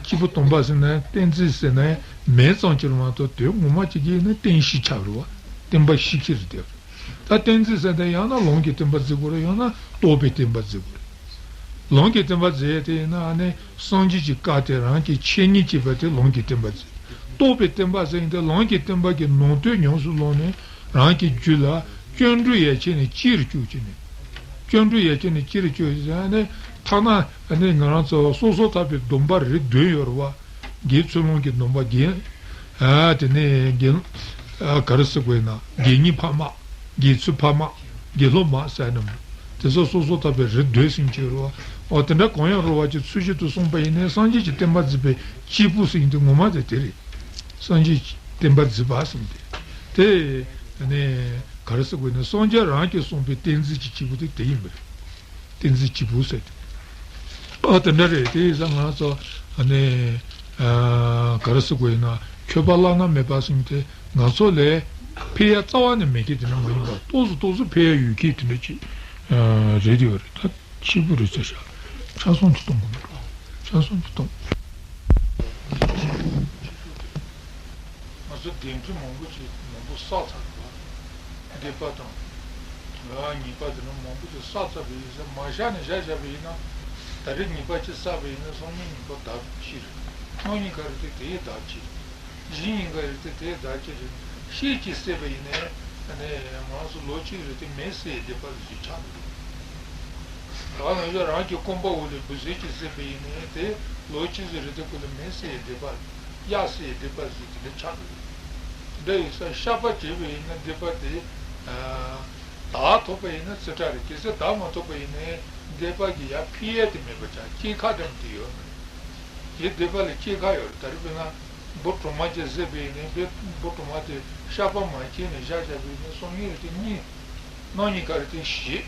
སྐྱེས་བུ་དམ་པ་ཟེར་ན། བསྟན་འཛིན་ཟེར་ན་མིང་ཙམ་གྱི་རེད་མ་གཏོགས། དོན་ངོ་མ་གཅིག་གིས་ཡིན་ན་བསྟན་བཤིག་ཆགས་རེད་བ། བསྟན་པ་ཤེས་མཁན་རེད་དེ། ད་བསྟན་འཛིན་ཟེར་དེ་ཡང་ན་ལམ་གྱི་བསྟན་པ་མཛད་དགོས་རེད། ཡང་ན་རྟོགས་པའི་བསྟན་པ་མཛད་དགོས་རེད། ལམ་གྱི་བསྟན་པ་མཛད་དེ་ཡིན་ན་ཨ་ནི་སངས་རྒྱས་ཀྱི་བཀའ་དེ་རང་གིས་འཆད་ཉན་བྱས་པ་དེ་ལམ་གྱི་བསྟན་པ་མཛད། རྟོགས་པའི་བསྟན་པ་ཟེར་ཡིན་དེ་ལམ་གྱི་བསྟན་པ་གི་ནང་དོན་ཉམས་སུ་བླངས་ནས་རང་གི་རྒྱུད་ལ་སྐྱོན་བྲལ་ཡ་བྱས་ནས་སྤྱིར་བཅོས་བྱས་ནས། སྐྱོན་བྲལ་ཡ་བྱས་ནས་སྤྱིར་བཅོས་ཟེར་ཨ་ནི་ཐ་ན་ཨ་ནི་ང་རང་ཚོ་སོ་སོར་ཐར་པའི་སྡོམ་པ་རིགས་བདུན་ཡོད་རེད་བ། དགེ་ཚུལ་སློང་གི་སྡོམ་པ་དགེ། ཨ་དེ་ནས་དགེ། ཨ་ག་རེ་ཟེར་དགོས་ན། དགེ་བསྙེན་ཕ་མ། དགེ་ཚུལ་ཕ་མ། དགེ་སློང་མ་ཟེར་ནམ། དེ་ཚོ་སོ་སོར་ཐར་པའི་རིགས་བདུན་ཟེར་གྱི་ཡོད་རེད་བ། འོ་དེ་འདྲ་གང་ཡང་རུང་བ་ཅིག་ཚུལ་བཞིན་དུ་སོང་པ་ཡིན་ནའི་སངས་རྒྱས་ཀྱི་བསྟན་པ་མཛད་པའི་སྐྱེས་བུ་ཟེར་མཁན་དེ་ངོ་མ་དེ་དེ་རེད། སངས་རྒྱས་ཀྱི་བསྟན་པ་མཛད་པ་ཟེར་མཁན་དེ། དེ་ནས་ག་རེ་ཟེར་དགོས་ན། སངས་རྒྱས་རང་གིས་གསུངས་པའི་བསྟན་འཛིན་གྱི་སྐྱེས་བུ་དེ་དེ་ཡིན་པ་རེད། བསྟན་འཛིན་སྐྱེས་བུ་ཟེར་ཏེ། ཨ་དེ་འདྲ་རེད། དེ་ཡིན་ཙང་ང་ཚོ་ཨ་ནི་ཨ་ག་རེ་ཟེར་དགོས་ཡིན་ན། མཆོད་པ་བླ་ན་མེད་པ་ཟེར་མཁན་དེ་ང་ཚོ་ལ་ཕན་ཡ་རྩ་བ་ནས་མེད་མཁན་དེ་འདྲ་མ་ཡིན་པར། ཏོག་ཙམ་ཏོག་ཙམ་ཕན་ཡ་ཡོད་མཁན་དེ་འདྲ་ཅིག་ཨ་རེད་ཡོད་རེད། ད་སྐྱིད་པོ་རེད་ཟེར་ཤག་ཆ་ཚང་དུ་གཏོང་དགོས་མེད་པ། ཆ་ཚང་དུ་གཏོང་། ང་ཚོ་གདན་ཁྲི་མང་པོ་ཅིག་མང་པོ་བསགས་ཚར་བ། སྡེ་པ་དང་། ཨ་ཉེས་པ་དེ་འདྲ་མང་པོ་ཅིག་བསགས་ཚར་བ་ཡིན་ཙང་། མ་བཞག་ནས་བཞག་བཞག་པ་ཡིན་ན། ད་རེས་ཉེས་པ་ཅིག་བསགས་པ་ཡིན་ན་སང་ཉིན་ཉེས་པ་ལྡབ་གཅིག་རེད། གནངས་ཉིན་ག་རེ་དེ་དེའི་ལྡབ་གཅིག་རེད། གཞེས་ཉིན་ག་རེ་དེ་དེའི་ལྡབ་གཅིག་རེད། ཤེད་ཅིག་བསད་པ་ཡིན་ནའི་ཨ་ནི་ང་ཚོ་ལོ་གཅིག་རེ་དེ་མེ་བསད་ཡའི་སྡིག་པ་ཞིག་ཆགས་འདུག་ད་ང་ཚོ་རང་གི་རྐང་པ་འོག་ལས་འབུ་སྲིན་ཅིག་བསད་པ་ཡིན་ནའི་དེ་ལོ་གཅིག་ཙམ་རེ་དེ་ཁོ་ལ་མེ་བསད་ཡའི་སྡིག་པ། གཡག་བསད་ཡའི་སྡིག་པ་ཟེར་དེ་འདྲ་ཆགས་འདུག་དེ་འདྲ་ཡིན་ཙང་བཤགས་པ་བྱས་པ་ཡིན་ན་སྡིག་པ་དེ་ཨ་དག་ཐུབ་པ་ཡིན་ན་རྩེ་གྲ་རེད། གལ་སྲིད་དག་མ་ཐུབ་པ་ཡིན་ནའི་སྡིག་པ་གི་ཡ་ཕན་ཡ་དེ་མེད་པ་ཆགས། སྐྱེད་ཀ་དེ་མ་དེ་ཡོད་མ་རེད། དེ་སྡིག་པ་ལ་སྐྱེད་ཀ་ཡོད་རེད། ད་རེས་དཔེར་ན་འབུ་གྲོག་མ་ཅིག་བསད་པ་ཡིན་ནའི་འབུ་འབུ་གྲོག་མ་དེ་བཤགས་པ་མ་བྱས་ནས་བཞག་བཞག་པ་ཡིན་ན་སང་ཉིན་རེ་དེ་གཉིད། གནངས་ཉིན་ག་རེ་དེ་བཞི།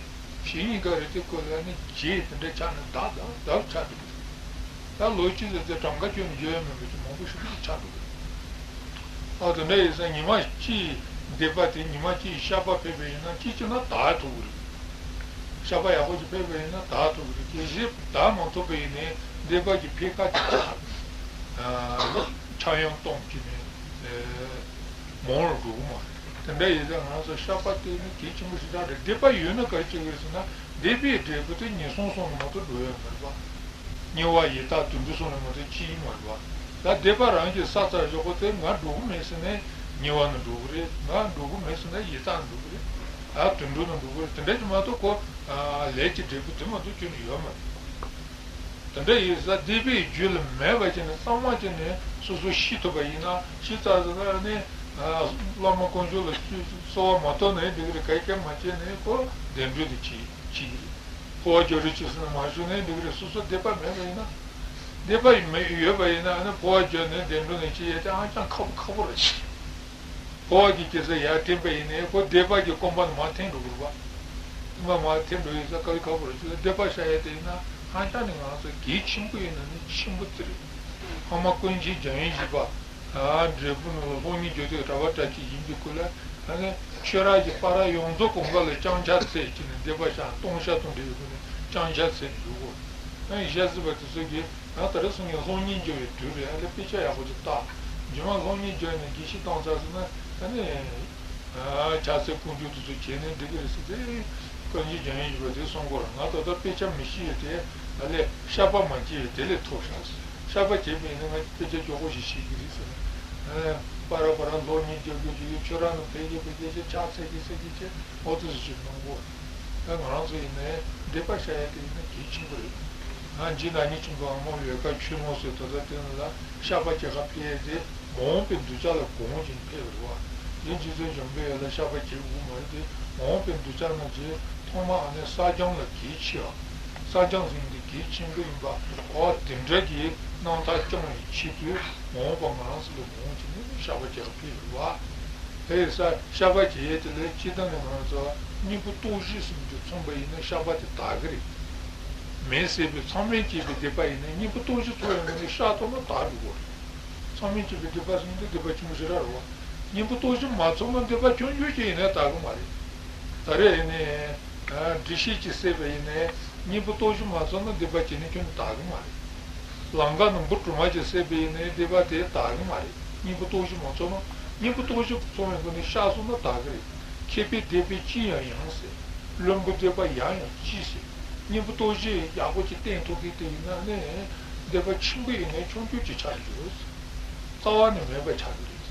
གཞེས་ཉིན་ག་རེ་དེ་ཁོ་ལ་ནི་བརྗེད་དེ་འདྲ་ཆགས་ནས་ལྡབ་ལྡབ་ལྡབ་ཆགས་འགྲོ་གི་རེད། ད་ལོ་གཅིག་ཙམ་དེ་གྲངས་ཀ་ཁྱོན་ནས་འཇོག་ཡ་མེད་པ་ཅིག་མང་པོ་ཞེ་པོ་ཅིག་ཆགས་འགྲོ་གི་རེད། ཨ་དེ་འདྲ་ཡིན་ཙང་ཉི་མ་གཅིག་སྡིག་པ་དེ་ཉི་མ་གཅིག་བཤགས་པ་ཕེབས་པ་ཡིན་ན་གཅིག་བྱས་ན་དག་ཐུབ་ཀྱི་རེད། བཤགས་པ་ཡག་པོ་ཅིག་ཕེབས་པ་ཡིན་ན་དག་ཐུབ་ཀྱི་རེད། གལ་སྲིད་དག་མ་ཐུབ་པ་ཡིན་ནའི་སྡིག་པ་གི་འཕེལ་ཁ་ཅིག་ཆགས། ཨ་ཆག་ཡང་གཏོང་གི་ནས་ཨ་མང་རུ་འགྲོ་གི་མ་རེད། དེ་འདྲ་ཡིན་ཙང་ང་ཚོ་བཤགས་པ་དེ་ནི་གལ་ཆེན་པོ་ཞེ་དྲག་རེད། སྡིག་པ་ཡོད་ན་ག་རེ་བྱེད་དགོས་ཟེར་ན། སྡིག་པའི་འབྲས་བུ་དེ་ངན་སོང་གསུམ་ལ་མ་གཏོགས་འགྲོ་ཡ་མ་རེད་པ། དམྱལ་བ་ཡི་དྭགས་དུད་འགྲོ་གསུམ་ལ་མ་གཏོགས་ཅི་ཡིན་མ་རེད་པ། ད་སྡིག་པ་རང་གིས་བསགས་ཚར་ཞོག་གོ་དེ་ང་འགྲོ་གི་མེད་ཟེར་ནས་དམྱལ་བ་ནང་འགྲོ་གི་རེད། ང་འགྲོ་གི་མེད་ཟེར་ན་ཡི་དྭགས་ནང་འགྲོ་གི་རེད། ཨ་དུད་འགྲོ་ནང་འགྲོ་གི་རེད། དེ་འདྲ་ཅིག་མ་གཏོགས་ཁོ་ཨ་ལས་ཀྱི་འབྲས་བུ་དེ་མ་གཏོགས་ཁྱོན་ནས་ཡོད་མ་རེད། དེ་འདྲ་ཡིན་ཙང་སྡིག་པའི་རྒྱུ་ལ་མེད་པ་བྱས་ནས་གཙང་མ་བྱས་ནས་སོ་སོ་ཤི་ཐུབ་པ་ཡིན་ན། ཤི་ཚར་ཟེར་ན་ནི་བླ་མ་དཀོན་མཆོག་ལ་གསོལ་བ་མ་བཏབ་ན་འགྲིག་གི་རེད། ག་གེ་མ་བྱས་ནས་ཁོ་བདེ་འགྲོ་དེ་བྱེད་བྱེད་ཀྱི་རེད། འཕོ་བ་རྒྱག་རོགས་བྱེད་ཟེར་ནས་མ་ཞུས་ན་འགྲིག་གི་རེད། སོ་སོ་སྡིག་པ་མེད་པ་ཡིན་ན། སྡིག་པ་མེད་ཡོད་པ་ཡིན་ན་ནི་འཕོ་བ་རྒྱག་ནས་བདེ་འགྲོ་ནས་སྐྱེ་ཡས་དེ་ཧ་ཅང་ཁག་པོ་ཁག་པོ་རེད། འཕོ་བ་གི་སྐྱེ་ས་ཡར་འཐེན་པ་ཡིན་ནའི་ཁོ་སྡིག་པ་གི་སྐོམ་པ་ནི་མར་འཐེན་འགྲོ་དགོས་རེད་པ། སྐོམ་པ་མར་འཐེན་འགྲོ་ཡིན་ཙང་དཀའ་ལས་ཁག་པོ་རེད། ཅིག་ལ་སྡིག་པ་བཤགས་ཡས་དེ་ཡིན་ན་ཧ་ཅང་ནས་ང་ཚོ་གལ་ཆེན་པོ་ཡིན་ན་ནི་ཆེན་པོ་དེ་རེད། ཨ་མ་ཀུན་མཁྱེན་འཇམ་དབྱངས་བཞི་པ། ཨ་འབྲས་སྤུངས་ནང་ལ་སློབ་གཉེར་རྒྱག་དུས་གྲྭ་པ་གྲྭ་ཆས་བཞེས་པའི་སྐོར་ལ། ཨ་ནི་ཆོས་ར་གི་པར་ཡོངས་རྫོགས་གོང་ཁ་ལ་རྐྱང་ཕྱག་འཚལ་བྱས་ནས་སྡིག་པ་བཤགས། སྟོང་ཕྱག་དང་འབྲེལ་བའི་སྒོ་ནས་རྐྱང་ཕྱག་འཚལ་ནས་འདུག་གོ། ཨ་ནི་ཞལ་གཟིགས་པ་དེ་ཚོ་གིས། ཡང་ད་རེས་སང་ཉིན་སློབ་གཉེར་རྒྱག་པའི་དུས་རེད། ཨ་ལས་དཔེ་ཆ་ཡག་པོ་ཅིག་བལྟ། རྗེས་མ་སློབ་གཉེར་རྒྱག་ནས་དགེ་བཤེས་བཏང་ཚར་སོང་ན་ཨ་ནི། ཨ་ཕྱག་འཚལ་སྐོར་རྒྱུག་དེ་ཚོ་བྱས་ནས་འགྲིག་གི་རེད་ཟེར་ཏེ། བཀའ་འགྱུར་རྒྱ་ཡན་ཡོད་པ་དེ་གསུང་གི་ཡོད་རེད། ང་ད་ལྟ་དཔེ་ཆ་མི་ཤེས་ཡོད་དེ། ཨ་ལས་བཤགས་པ་མ་བྱས་ཡོད་དེ་ལས་ཐོབ་ཤག་ཟེར། བཤགས་པ་བྱས་པ་ཡིན་ན་ང་དཔེ་ཆ་མགྱོགས་པོ་ཞིག་ཤེས་ཀྱི་རེད་ཟེར་ནས། ཨ་པ་ར་པ་ར་སློབ་གཉེར་རྒྱག་དགོས་ཀྱི་ཡོད། ཁྱོད་རང་ནང་ཕེབས་ཀྱི་ཕེབས་ཀྱི་ཕྱག་འཚལ་གྱི་འཚལ་གྱི་བྱས། འོ་དེ་ཚོ་ཞིག་གནང་གོ། ད་ང་རང་ཚོ་ཡིན་ནའི་སྡིག་པ་བཤགས་ཡ་དེ་ཡིན་ན་གལ་ཆེན་པོ་རེད། ང་རྗེ་ན་ནིང་ཆེན་པོ་ཨ་མ་ལོས་ཀ་ཆོས་མོ་ཟེར་ད་ལྟ་དེ་ལ་བཤགས་པ་བྱེད་ག་ཕེབས་ཡ་དེ་མ་འོངས་པའི་གདུལ་བྱ་ལ་དགོངས་བཞིན་ཕེབས་རེད་བ། དེ་རྗེ་བཙུན་འཇམ་དཔལ་ལ་བཤགས་པ་བྱེད་དགོས་མ་རེད་དེ། མ་འོངས་པའི་གདུལ་བྱ་ན་རྗེ་ཐོག་མ་ཨ་ནི་གསག་སྦྱང་ལ་གལ་ཆེ་བ། གསག་སྦྱང་ཟེར་མཁན་དེ་གལ་ཆེན་པོ་ཡིན་པ། འོ་དེ་འདྲ་གི་རྣམ་ཐར་སྐྱོང་བའི་ཆེད་དུ་མ་འོངས་པ་ང་རང་ཚོ་ལ་དགོངས་བྱས་ནས་བཤགས་པ་བྱེད་ག་ཕེབས་རེད་བ། དེ་ཡིན་ཙང་བཤགས་པ་བྱེད་ཡས་དེ་ལས་སྤྱིར་བཏང་ནས་ང་ཚོ་གཉེན་པོ་སྟོབས་བཞི་ཟེར་མཁན་དེ་ཚང་པ་ཡིན་ན་བཤགས་པ་དེ་དག་གི་རེད། མེ་བསད་པའི་ཚང་མས་བྱས་པའི་སྡིག་པ་ཡིན་ན་གཉེན་པོ་སྟོབས་བཞི་ཚང་ཡོང་གི་ནས་བཤགས་ཐུབ་ན་དག་འགྲོ་གི་རེད། ཚང་མས་བྱས་པའི་སྡིག་པ་ཟེར་མཁན་དེ་སྡིག་པ་ཆེན་པོ་ཞེ་དྲག་རེད་བ། གཉེན་པོ་སྟོབས་བཞི་མ་ཚང་ན་སྡིག་པ་ཆུང་ཆུང་ཅིག་ཡིན་ན་དག་གི་མ་རེད། ད་རེས་ནས་འགྲེལ་བཤད་ཅིག་བསད་པ་ཡིན་ནའི་གཉེན་པོ་སྟོབས་བཞི་མ་ཚང་ན་སྡིག་པ་བྱས་ནས་ཁྱོན་ནས་དག་གི་མ་རེད། ལམ་ཁ་ནས་འབུ་གྲུ་མ་ཅིག་བསད་པ་ཡིན་ནའི་སྡིག་པ་དེ་དག་གི་མ་རེད། གཉེན་པོ་སྟོབས་བཞི་མ་ཚང་ན། གཉེན་པོ་སྟོབས་བཞི་ཚང་བའི་སྒོ་ནས་བཤགས་སོང་ན་དག་གི་རེད། མཁས་པའི་སྡིག་པས་ཅི་ཡང་ཡང་ཟད། བླུན་པོའི་སྡིག་པ་ཡང་ཡང་ལྕི་ཟེར། གཉེན་པོ་སྟོབས་བཞི་ཡག་པོ་ཅིག་བསྟེན་ཐུབ་མཁན་དེ་ཡིན་ན་ནི། སྡིག་པ་ཆེན་པོ་ཡིན་ནའི་ཆུང་ཆུང་ཅིག་ཆགས་ཀྱི་འགྱུར། རྩ་བ་ནས་མེད་པ་ཆགས་ཀྱི་རེད།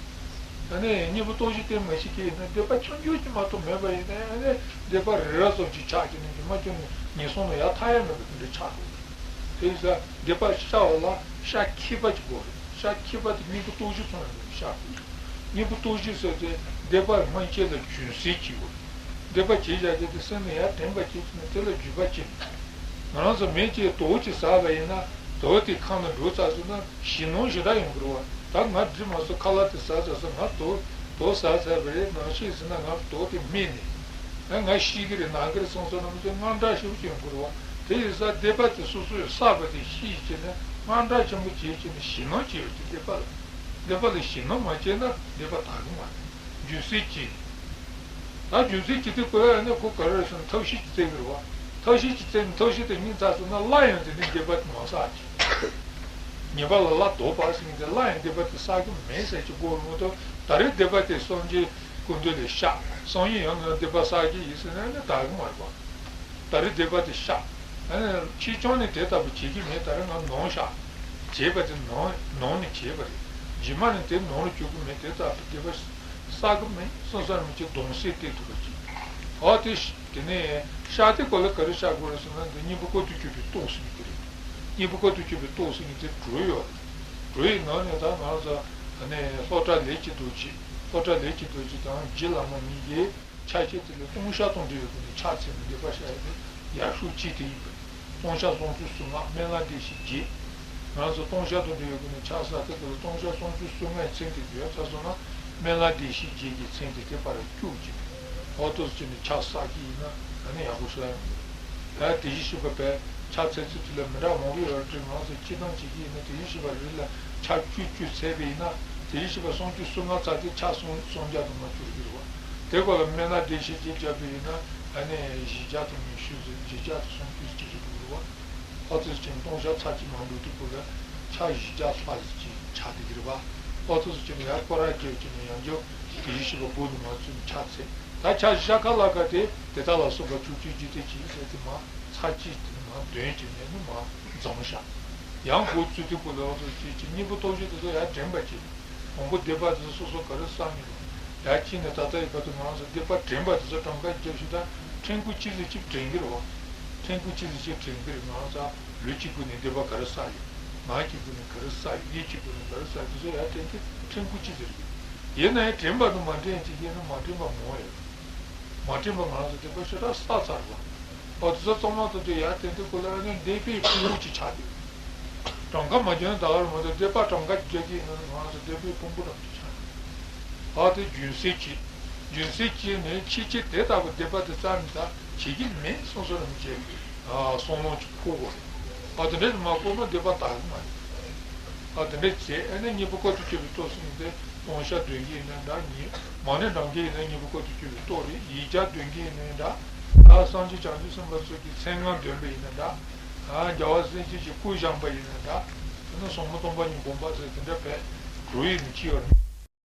ད་ནི་གཉེན་པོ་སྟོབས་བཞི་བསྟེན་མ་ཤེས་མཁན་ཡིན་ན་སྡིག་པ་ཆུང་ཆུང་ཅིག་མ་གཏོགས་མེད་པ་ཡིན་ན་ནི། སྡིག་པ་རེ་རེ་ཙམ་ཅིག་ཆགས་ཀྱི་ནི་རྗེས་མ་ཁྱོན་ནས་ངན་སོང་ལ་ཡར་ཐར་ཡ་མེད་པ་དེ་འདྲ་ཆགས་འགྲོ་གི་རེད། དེ་ཡིན་ཙང་སྡིག་པ་བཤགས་པ་ལ་བཤགས་མཁས་པ་ཅིག་དགོས་རེད། བཤགས་མཁས་པ་དེ་གཉེན་པོ་སྟོབས་བཞི་ཚང་བའི་སྒོ་ནས་བཤགས་དགོས་རེད། གཉེན་པོ་སྟོབས་བཞི་ཟེར་དེ་སྡིག་པ་སྔོན་ཆད་ལ་རྒྱུན་སྲིང་བྱེད་དགོས་རེད། སྡིག་པ་བྱས་བཞག་རྒྱུ་དེ་སེམས་ལ་ཡར་དྲན་པ་བྱེད་ཀྱི་ནས་དེ་ལ་འགྱོད་པ་བྱེད། ང་རང་ཚོ་མི་གཅིག་དོགས་ཅིག་ཟ་བ་ཡིན་ན་དོགས་དེ་ཁ་ནས་འགྲོ་ཚར་སོང་ན་ཞེད་སྣང་ཞེ་དྲག་ཡོང་གི་རེད་བ། ད་ང་འདྲི་མ་སོང་། ཁ་ལག་དེ་ཟ་ཚར་སོང་། ང་དོགས་དོགས་ཟ་ཚར་བ་རེད། ནང་ཤེད་ཟིན་ན་ང་དོགས་དེ་སྨིན་ནས། ཨ་ང་ཤི་གི་རེད་ན་གི་རེད་བསམ་སོང་ན་མི་ཚེ་དངངས་སྐྲག་ཞེ་པོ་ཅིག་ཡོང་གི་རེད་བ། དེ་ཡིན་ཙང་སྡིག་པ་དེ་སོ་སོས་བསགས་པ་དེ་ཤེས་བྱས་ནས་དངངས་སྐྲག་ཆེན་པོ་བྱས་བྱས་ནས་ཞེད་སྣང་བྱེད་ཡོད་དེ་སྡིག་པ་ལ། སྡིག་པ་ལ་ཞེད་སྣང་མ་བྱས་ན་སྡིག་པ་དག་གི་མ་རེད། རྒྱུན་སྲིང་བྱེད། ད་རྒྱུན་སྲིང་བྱེད་དུས་སྐབས་ཨ་ནི་ཁོ་ག་རེ་རེད་ཟེར་ན་ཐབས་ཤེས་ཅིག་བཙལ་གི་རེད་བ། ཐབས་ཤེས་ཅིག་བཙལ་ནས་ཐབས་ཤེས་དེ་སྙིང་ཚར་སོང་ན་སླར་ཡང་དེ་ནས་སྡིག་པ་དེ་མ་བསགས་ཅིག་ཉེས་པ་ལ་སླར་ལྡོག་པ་ཟེར་མཁན་དེ་སླར་ཡང་སྡིག་པ་དེ་བསགས་གི་མེད་ཟེར་གྱི་དགོས་མ་གཏོགས། ད་རེས་སྡིག་པ་དེ་སངས་རྒྱས་སྐུ་མདུན་ལ་བཤགས། སང་ཉིན་ཡང་ང་སྡིག་པ་བསགས་ཀྱི་ཡིན་ཟེར་ན་ནི་དག་གི་མ་རེད་པ། ད་རེས་སྡིག་པ་དེ་བཤགས། ཨ་ནི་ཕྱིས་འཁྱོངས་ནས་དེ་ལྟ་བུ་བྱེད་ཀྱི་མེད། ད་རེས་ང་ནོངས་བཞག་བྱས་པ་དེ་ནོངས་ནོངས་ནས་བྱས་པ་རེད། རྗེས་མ་ནས་དེ་ནོར་གྱུར་གི་མེད། དེ་ལྟ་བུ་སྡིག་པ་བསགས་གི་མེད་བསམ་བསམ་རིན་པོ་ཆེ་གདུང་སེམས་གཏད་ཐུབ་པ་ཅིག་འོ་དེ་ཤ་དེ་ནས་བཤགས་དེ་སྐོར་ལ་ག་རེ་བཤགས་དགོས་རེད་ཟེར་ན། འདི་གཉེན་པོ་བཀའ་བསྡུ་སྤྱོད་པའི་སྟོབས་ཟེར་མཁན་དེ་རེད། གཉེན་པོ་བཀའ་བསྡུ་སྤྱོད་པའི་སྟོབས་ཟེར་མཁན་དེ་གྲོས་ཡོད་རེད། གྲོས་ཡི་ནང་ནས་ད་ང་ཚོ་ཨ་ནི་ལྷོ་བྲག་ལས་ཀྱི་རྡོ་རྗེ། ལྷོ་བྲག་ལས་ཀྱི་རྡོ་རྗེ་དང་རྗེ་བླ་མ་གཉིས་ཀྱིས་ཕྱག་ཕྱིད་དེ་ལ་སྟོང་བཤགས་དང་འབྲེལ་བའི་སྒོ་ནས་ཕྱག་འཚལ་ནས་སྡིག་པ་བཤགས་ཡ་དེ་ཡག་ཤོས་གཅིག་དེ་ཡིན་པ་རེད། སྟོང་བཤགས་སུམ་ཅུ་སོ་ལྔ། སྨན་བླ་བདེ་གཤེགས་བརྒྱད། ང་ཚོ་སྟོང་བཤགས་དང་འབྲེལ་བའི་སྒོ་ནས་ཕྱག་བསགས་དེ་ལ་སྟོང་བཤགས་སུམ་ཅུ་སོ་ལྔའི་མཚན་དེ་ཡོད་ཚར་སོང་ན། སྨན་བླ་བདེ་གཤེགས་བརྒྱད་ཀྱི་མཚན་དེ་དེ་ཕར་བཅུག་ཅིག་འོ་ཐོག་ཅིག་ནས་ཕྱག་བསགས་ཀྱི་ཡིན་ན་ཨ་ནི་ཡག་པོ་ཞེ་དྲག་ཡོང་གི་རེད། ད་དེ་བཞིན་གཤེགས་པ་བས་ཕྱག་འཚལ་ཚུལ་དེ་ལ་མི་འདྲ་མང་པོ་ཡོད་རེད་དྲན། ང་ཚོ་སྤྱིར་བཏང་བྱེད་ཀྱི་ཡིན་ན་དེ་བཞིན་གཤེགས་པ་རེ་རེ་ལ་ཕྱག་བཅུ་བཅུ་འཚལ་བ་ཡིན་ན། དེ་བཞིན་གཤེགས་པ་སུམ་ཅུ་སོ་ལྔ་ཚར་དུས་ཕྱག་སུམ་སུམ་བརྒྱ་དང་ལྔ་བཅུ་རེ་རེ་བ། དེ་སྐོར་ལ་སྨན་བླ་བདེ་གཤེགས་བརྒྱད་བརྒྱབ་པ་ཡིན་ན་ཨ་ནི་བཞི་བརྒྱ་དང་ཉི་ཤུ་ཟེར། བཞི་བརྒྱ་དང་སུམ་ཅུ་ཅིག་རེ་རེ་བ། ཨོ་ཙི་ཅན་སྟོང་བཤགས་ཚར་གཅིག་མ་འགྲོ་དུས་སྐབས་ལ་ཕྱག་བཞི་བརྒྱ་ལྷག་ཅིག་ཆགས་བསྡད་ཀྱི་རེད་པ། ཨོ་ཙི་ཅན་ཡར་སྐོར་ར་བརྒྱབ་ཀྱི་ནས་ཡང་བསྐྱར་དེ་བཞིན་གཤེགས་པ་སྒོ་ནས་མར་ཚུར་ཕྱག་འཚལ། ད་ཕྱག་བཞི་ཆ་ཁ་ལ་ཁ་དེ་དེ་དག་ལ་སོགས་པ་བཅུ་གཅིག་རྒྱུད་སྡེ་གཅིག་ཟེར་དེ་མར་ཚར་གཅིག་དེ་མར་འདོན་བྱས་ནས་ནི་མར་འཛོམས་བཞག་ཡང་སྒོ་བཙུགས་དུས་སྐབས་ལ་ཨོ་ཙི་ཅན་གཉེན་པོ་སྟོབས་བཞི་དེ་ཚོ་ཡར་དྲན་པ་བྱེད། དང་པོ་སྡིག་པ་དེ་ཚོ་སོ་སོ་ག་རེ་བསགས་མྱོང་། ཡར་ཕྱིན་ནས་ད་ལྟ་ཡི་བར་དུ་ང་རང་ཚོ་སྡིག་པ་དྲན་པ་དེ་ཚོ་གྲངས་ཀ་རྒྱབ་ཞིག་དང་ཕྲན་བུ་གཅིག་ལས་གཅིག་དྲན་གྱི་རེད་བ། ཕྲན་བུ་གཅིག་ལས་གཅིག་དྲན་གྱི་རེད། ང་རང་ཚོ་ ལུས་ཀྱི་སྒོ་ནས་སྡིག་པ་ག་རེ་བསགས་ཡོད། ངག་གི་སྒོ་ནས་ག་རེ་བསགས་ཡོད། ཡིད་ཀྱི་སྒོ་ནས་ག་རེ་བསགས་ཡོད། དེ་ཚོ་ཡར་དྲན་དུས་དྲན་དགོས་ཅི་ཟེར་གི། ཡིན་ན་ཡང་དྲན་པ་དང་མ་དྲན་ཅིག་ཡིན་ན་མ་དྲན་པ་མང་ཡོད། མ་དྲན་པ་ང་རང་ཚོ་སྡིག་པ་ཞེ་དྲག་བསགས་ཚར་བ། འོ་དེ་ཚོ་ཚང་མ་ཐོབ་དུས་ཡར་དྲན་དུས་ཁོ་ལ་ནི་སྡིག་པའི་ཕུང་པོ་ཅིག་ཆགས་འདུག་གྲངས་ཀ་མ་འཇོན་ད་གར་མ་གཏོགས་སྡིག་པ་གྲངས་ཀ་བརྒྱབ་ཀྱི་ཡིན་ན་ང་རང་ཚོ་སྡིག་པའི་ཕུང་པོ་རང་ཅིག་ཆགས་འདུག་ཨ་དེ་རྒྱུན་སྲིད་ཀྱི། རྒྱུན་སྲིད་ཀྱི་ནི་ཕྱིན་ཆད་དེ་ལྟ་བུ་སྡིག་པ་དེ་རྩ་ནས་ད་བྱེད་ཀྱི་མེད་བསམ་བསམ་རང་བྱས། ཨ་བསམ་བློ་ཅིག་འཁོར་དགོས་རེད། ཨ་དེ་འདྲ་ཞིག་མ་འཁོར་ན་སྡིག་པ་དག་གི་མ་རེད། ཨ་དེ་འདྲ་བྱས་ཨ་ནི་གཉེན་པོ་དཀའ་ཐུབ་སྤྱོད་པའི་སྟོབས་ཟེར་ནས་དེ་སྟོང་ཤ་འདོན་གྱི་ཡིན་ན་འདྲ། ཉིན་མ་ཎི་བགྲང་གི་ཡིན་ན་གཉེན་པོ་དཀའ་ཐུབ་སྤྱོད་པའི་སྟོབས་རེད། ཡིག་བརྒྱ་འདོན་གྱི་ཡིན་ན་འདྲ། ཨ་སངས་རྒྱས་བྱང་ཆུབ་སེམས་དཔའ་ཚོ་གི་མཚན་སྔགས་འདོན་པ་ཡིན་ན་འདྲ། ཨ་རྒྱལ་བ་སྲས་བཅས་ཀྱི་སྐུ་བཞེངས་པ་ཡིན་ན་འདྲ། དེ་ནི་ཟབ་མོ་སྟོང་པ་ཉིད་སྒོམ་པ་ཟེར་དེ་འདྲ་བས་གྲུ་ཡིས་ནི་ཅི་ཡོད་རེད།